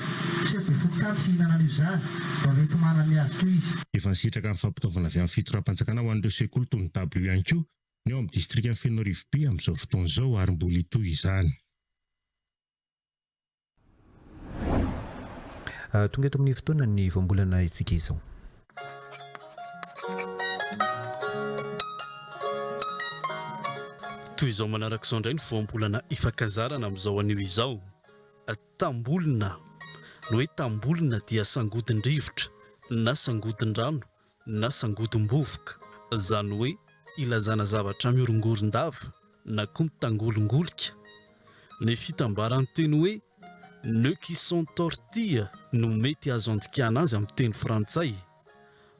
chef de fokontany tsy hihinana an'io izany, mba mety manana ny azy koa izy. Efa nisitraka ny fampitaovana avy amin'ny fitondram-panjakana ho an'ireo sekoly toy ny dabilio ihany koa ny ao amin'ny distrikan'i Fenoarivobe amin'izao fotoana izao ary mbola hitohy izany. Tonga eto amin'ny fotoanan'ny voambolana isika izao. Toy izao manaraka izao indray ny voambolana ifankazarana amin'izao anio izao. Tambolona. Ny hoe tambolona dia sangodin-drivotra na sangodin-drano na sangodim-bovoka. Izany hoe ilazana zavatra mihorongoron-dava na koa mitangolingolika. Ny fitambaran'ny teny hoe nœuds qui s'entortillent no mety azo andikana azy amin'ny teny frantsay.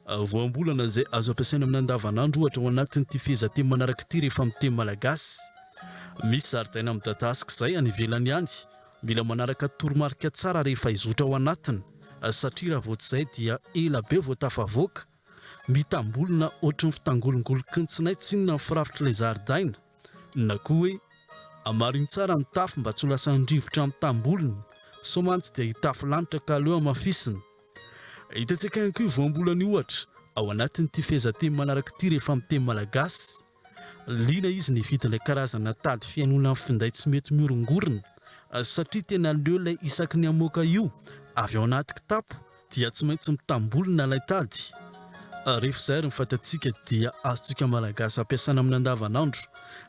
Voambolana izay azo ampiasaina amin'ny andavanandro ohatra ao anatin'ity fehezanteny manaraka ity rehefa miteny malagasy. Misy zaridaina midadasika izay any ivelany any. Mila manaraka toromarika tsara rehefa hizotra ao anatiny satria raha vao tsy izay dia ela be vao tafavoaka. Mitambolona ohatry ny fitangolongoloky ny tsinay tsinona ny firafitr'ilay zaridaina. Na koa hoe amarino tsara ny tafo mba tsy ho lasan'ny rivotra mitambolona sao mantsy dia hitafo lanitra ka aleo hamafisina. Hitantsika ihany koa io voambolana io ohatra ao anatin'ity fehezanteny manaraka ity rehefa miteny malagasy. Liana izy nividy ilay karazana tady fihainoana amin'ny finday tsy mety mihorongorona satria tena leo ilay isaky ny hamoaka io avy ao anaty kitapo dia tsy maintsy mitambolona ilay tady. Rehefa izay ary ny fantatsika dia azontsika Malagasy ampiasana amin'ny andavanandro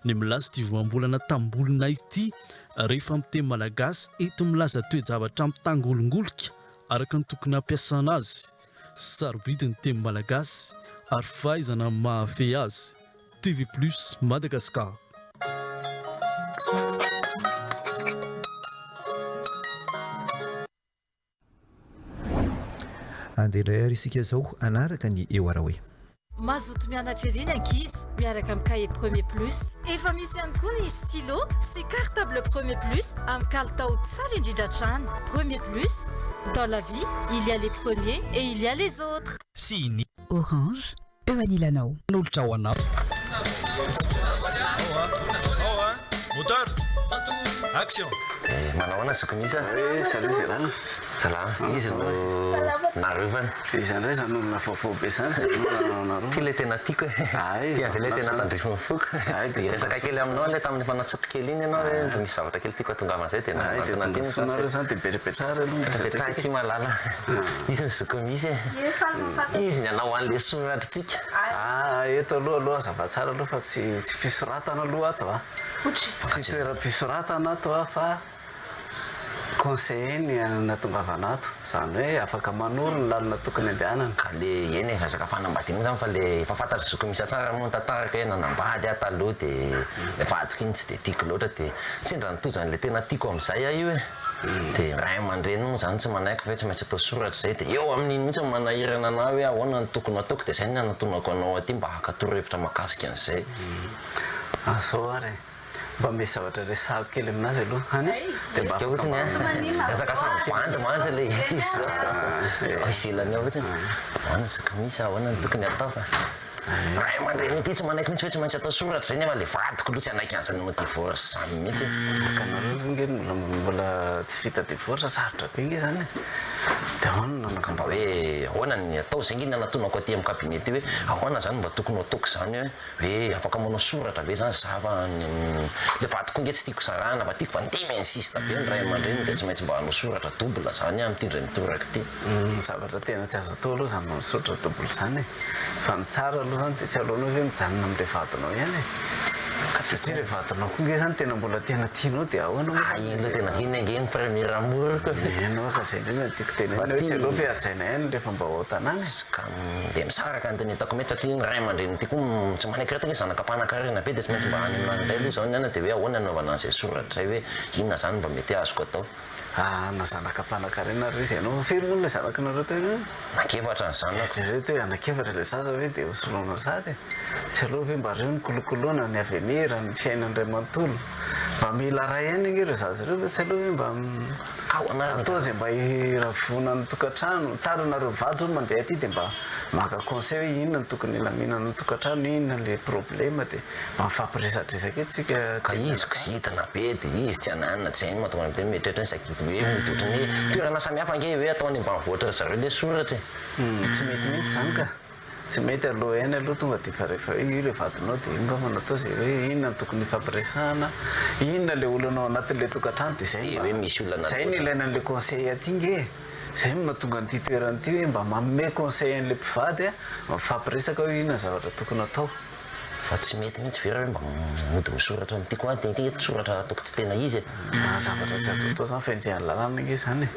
ny milaza ity voambolana tambolona ity rehefa miteny Malagasy enti milaza toe-javatra mitangolongolika araka ny tokony hampiasana azy. Sarobidy ny teny malagasy ary fahaizana ny mahafehy azy. TV Plus Madagascar. Andeha indray ary isika izao hanaraka ny eo Araoe. Mazoto mianatra ery ny ankizy miaraka amin'ny cahier Premier Plus. Efa misy ihany koa ny stylo sy cartable Premier Plus amin'ny kalitao tsara indrindra hatrany. Premier Plus, dans la vie, il y a les premiers et il y a les autres. Sy ny. Orange, eo anilanao. Nolotra ho anao. Moteur! Action! Eh, manao ahoana zoky Misa? Eh, salut Zerana. Salama, izy no narovana. Iza indray izany olona vaovao be izany izay no narovana? Ty ilay tena tiako e. Ay, Ty an'izay ilay tena tandrify ny foko. Ay, dia Hiresaka kely aminao ilay tamin'ny efa natsoko kely iny ianao hoe misy zavatra kely tiako hatongavana izay dia Ay, dia nanantona tonga aty soa nareo izany dia mipetrapetraha ary aloha Mipetrapetraha aky malala. Izy ny zoky Misa e. Izy ny hanao an'ilay soratritsika. Ah, eto aloha aloha hazava tsara aloha fa tsy tsy fisoratana aloha ato a. Tsy toeram-pisoratana ato a fa conseiller ny nahatongavana ato. Izany hoe afaka manoro ny lalana tokony andehanana. Ka le eny e, resaka fanambadiana moa zany fa le efa fantatr'i zoky Misa tsara moa ny tantarako hoe nanambady aho taloha de le vadiko iny tsy de tiako loatra de sendra nitojo an'le tena tiako amin'izay aho io e. Dia ray aman-dreny moa izany tsy manaiky fa hoe tsy maintsy atao soratra izay, dia eo amin'iny mihitsy no manahirana anah hoe ahoana no tokony hataoko, dia izay no nanatonako anao aty mba haka torohevitra mahakasika an'izay. Azao ary e! Mba misy zavatra resahako kely aminazy aloha any e! Dia mba Midika fotsiny an! Resaka samy bandy mantsy ilay eto izy izao. Ao ivelany ao fotsiny. Ahoana zoky misy, ahoana no tokony hatao fa. Ray aman-dreny ity tsy manaiky mihitsy hoe tsy maintsy atao soratra izay nefa ilay vadiko aloha tsy hanaiky an'izany hanao divorce izany mihitsy. Ka nareo aloha nge mbola mbola tsy vita divorce sarotra be nge zany e! De ahoana no Ka mba hoe ahoana ny atao izay nge ny anatonako aty amin'ny cabinet aty hoe ahoana izany mba tokony ho ataoko izany hoe hoe afaka manao soratra ve izany za fa ny ilay vadiko nge tsy tiako sarahana fa tiako fa ndeha mi-insiste be ny ray aman-dreniny dia tsy maintsy mba hanao soratra double izany aho amin'ity indray mitoraka ity. Ny zavatra tena tsy azo atao aloha izany manao soratra double izany e! Fa ny tsara aloha izany dia tsy aleonao ve mijanona amin'ilay vadinao ihany e! Satria ilay vadinao koa nge izany tena mbola tena tianao dia ahoana moa izany? Iny aloha tena iny ange ny premier amour-ko e! Eny ho'a ka izay indrindra no tiako tenenina hoe tsy aleo ve hajaina ihany rehefa mba ao an-tanàna e! Ka dia misaraka ny tena hitako mety satria ny ray aman-dreniny ity koa tsy manaiky reto ange zanaka mpanankarena be dia tsy maintsy mba any aminany indray aloha izao ny anona dia hoe ahoana ny hanaovana an'izay soratra izay hoe inona izany mba mety azoko atao? Ah na zanaka mpanankarena ary izy ianao. Firy moa ilay zanakinareo teo ireo? Anak'efatra ny zanako. Eritrereto hoe anak'efatra ilay zaza ve dia ho soloinao sady e? Tsy aleo ve mba reo no kolokoloina, ny avenir, ny fiainany iray manontolo. Mba mila ray ihany ange ireo zaza ireo fa tsy aleo ve mba atao izay mba hiravonan'ny tokantrano. Tsara nareo mivady zao mandeha aty dia mba maka conseil hoe inona no tokony hilaminana ny tokantrano, inona ilay problème dia. Mba mifampiresadresaka eto tsika Ka izy kizitina be de izy tsy ananona tsy hainy mahatonga an'ireny mieritreritra hoe sagidy hoe mody ohatran'ny hoe toerana samihafa ange hoe atao any ambanivohitra ry zareo le soratra e. Tsy mety mihitsy izany ka. Tsy mety aloha ihany aloha tonga dia efa rehefa hoe io ilay vadinao dia io angamba no atao izay hoe inona no tokony hifampiresahana, inona ilay olana ao anatin'ilay tokantrano dia izay Dia hoe misy olana izay no loatra. ilaina an'ilay conseil aty nge e. Izay no mahatonga an'ity toerana ity hoe mba manome conseil an'ilay mpivady mifampiresaka hoe inona ny zavatra tokony atao. Fa tsy mety mihitsy ve raha hoe mba mody misoratra amin'ity koa dia ity soratra ataoko tsy tena izy e. Ah, zavatra tsy azo atao izany fenjehan'ny lalàna ange izany e.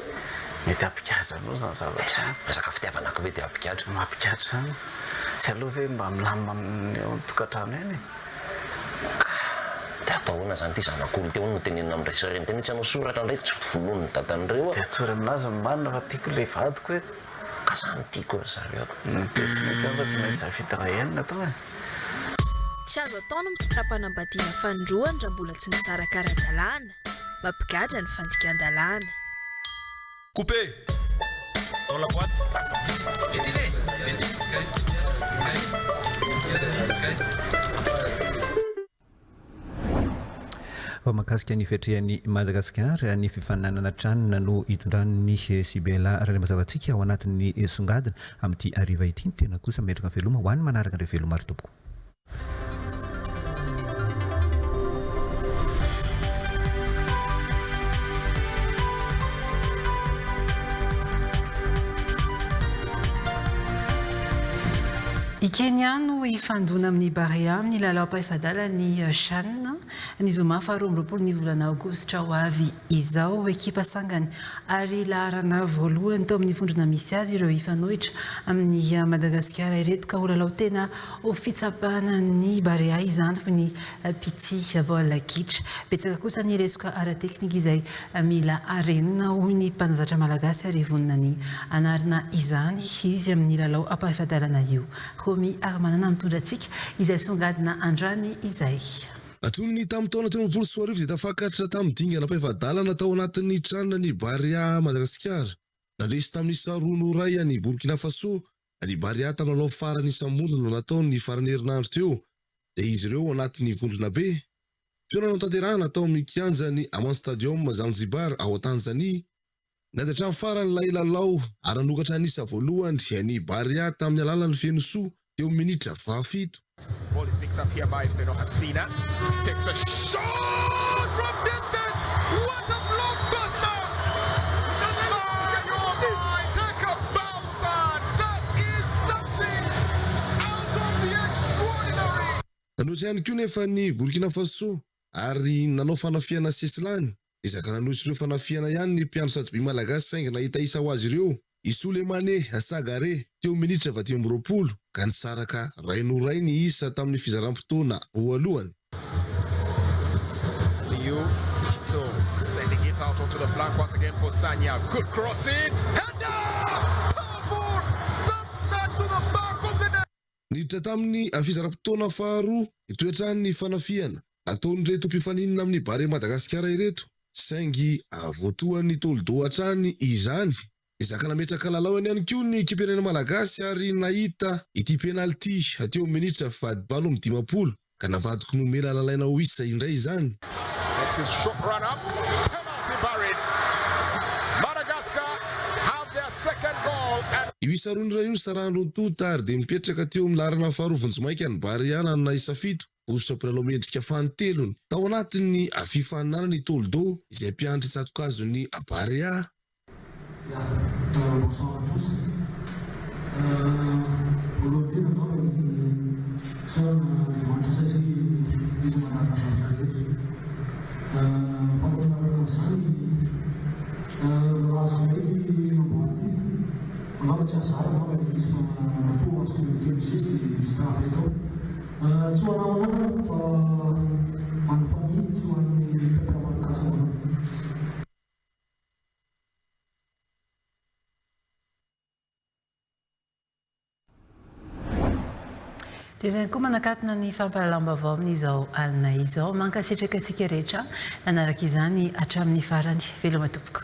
Mety hampigadra anao izany zavatra izany. Resaka fitiavana koa ve dia hampigadra? Mampigadra izany. Tsy aleo ve mba milamina amin'ny ao an-tokantrano ihany e. Ka dia atao ahoana izany ity zanak'olona ity, ahoana no tenenina amin'ny ray sy reny ity, tsy hanao soratra indray tsy vonoin'ny dadan'ireo aho. Dia atsory aminazy ny marina fa tiako ilay vadiko e. Ka samy tiako ry zareo. Dia tsy mety fa tsy maintsy safidy iray ihany no atao e. Tsy azo atao ny misara-panambadiana fanindroany raha mbola tsy nisaraka ara-dalàna. Mampigadra ny fandikan-dalàna. Coupé! Dans la boîte. Fa mahakasika ny fiatrehan'i Madagasikara ny fifaninanana Chan no hitondran'ny Sibela Randriamazava antsika ao anatin'ny songadina amin'ity hariva ity. Ny tena kosa mametraka ny veloma ho an'ny manaraka indray veloma ry tompoko. I Kenya no hifandona amin'ny Barea amin'ny lalao ampahefadalan'ny Chan, ny zoma faha 22 ny volana aogositra ho avy izao. Ekipa sangany ary laharana voalohany tao amin'ny vondrona misy azy ireo hifanohitra amin'i Madagasikara ireto ka ho lalao tena ho fitsapana ny Barea izany hoy ny mpitia baolina kitra. Betsaka kosa ny lesoka ara-teknika izay mila harenina hoy ny mpanazatra malagasy ary vonona ny hanarina izany izy amin'ny lalao ampahefa-dalana io. Romy Harimanana mitondra antsika izay songadina androany izay. Hatramin'ny tamin'ny taona 2013 dia tafakatra tamin'ny dingana ampahefa-dalana tao anatin'ny Chan ny Barea Madagasikara. Nandresy tamin'ny isa roa noho iray an'i Burkina Faso ny Barea tamin'ny lalao farany isam-bondrona natao ny faran'ny herinandro teo dia izy ireo ao anatin'ny vondrona B. Fihaonana notanterahana tao amin'ny kianjan'ny Aman Stadium Zanzibar ao Tanzania. Niady hatramin'ny farany ilay lalao ary nanokatra ny isa voalohany ny Barea tamin'ny alalan'i Fenosoa teo amin'ny minitra fahafito. Ball is picked up here by Feno Hasina. Takes a shot from distance. What a blockbuster! My, oh my, take a bow, son. That is something out of the extraordinary. Nanohitra ihany koa nefa ny Burkina Faso ary nanao fanafihana sesilany. Niezaka nanohitra ireo fanafihana ihany ny mpiandry satroby malagasy saingy nahita isa ho azy ireo i Souleymane Sagare teo amin'ny minitra faha-25 ka nisaraka iray noho iray ny isa tamin'ny fizaram-potoana voalohany. Liu Jito sending it out onto the flank once again for Sanya. Good crossing. Header! Powerful! Thumps that to the back of the net. Niditra tamin'ny fizaram-potoana faharoa nitoetra ny fanafihana nataon'ireto mpifaninana amin'ny Barea Madagasikara ireto saingy voatohan'ny Toldo hatrany izany. Niezaka nametraka lalao ihany koa ny ekipam-pirenena malagasy ary nahita ity penalty teo amin'ny minitra faha-58 ka navadiko nomena lalaina ho isa indray izany. Next is short run up. Penalty buried. Madagascar have their second goal and. Io isa roa indray io nisarahan'ny roa tonta ary dia mipetraka teo amin'ny laharana faharoa vonjimaika ny Barea nanana isa fito. Vositra mpilalao mendrika fanintelony tao anatin'ny fifaninanana i Toldo izay mpiandry tsato-kazon'ny Barea. Bonsoir à tous. Voalohany indrindra angamba ny fisaorana an'Andriamanitra satria Izy mandahatra ny zavatra rehetra. Faharoa manaraka amin'izany, nahazo indray ity amboara ity. Angamba tsy hasard angamba ilay izy fa matoa azoko intelo misesy dia misy travail tao. Tsy ho anah manokana fa ho an'ny famille sy ho an'ny peuple malagasy manokana. Dia izay koa manakatona ny fampahalalam-baovao amin'izao alina izao. Mankasitraka antsika rehetra nanaraka izany hatramin'ny farany. Veloma tompoko.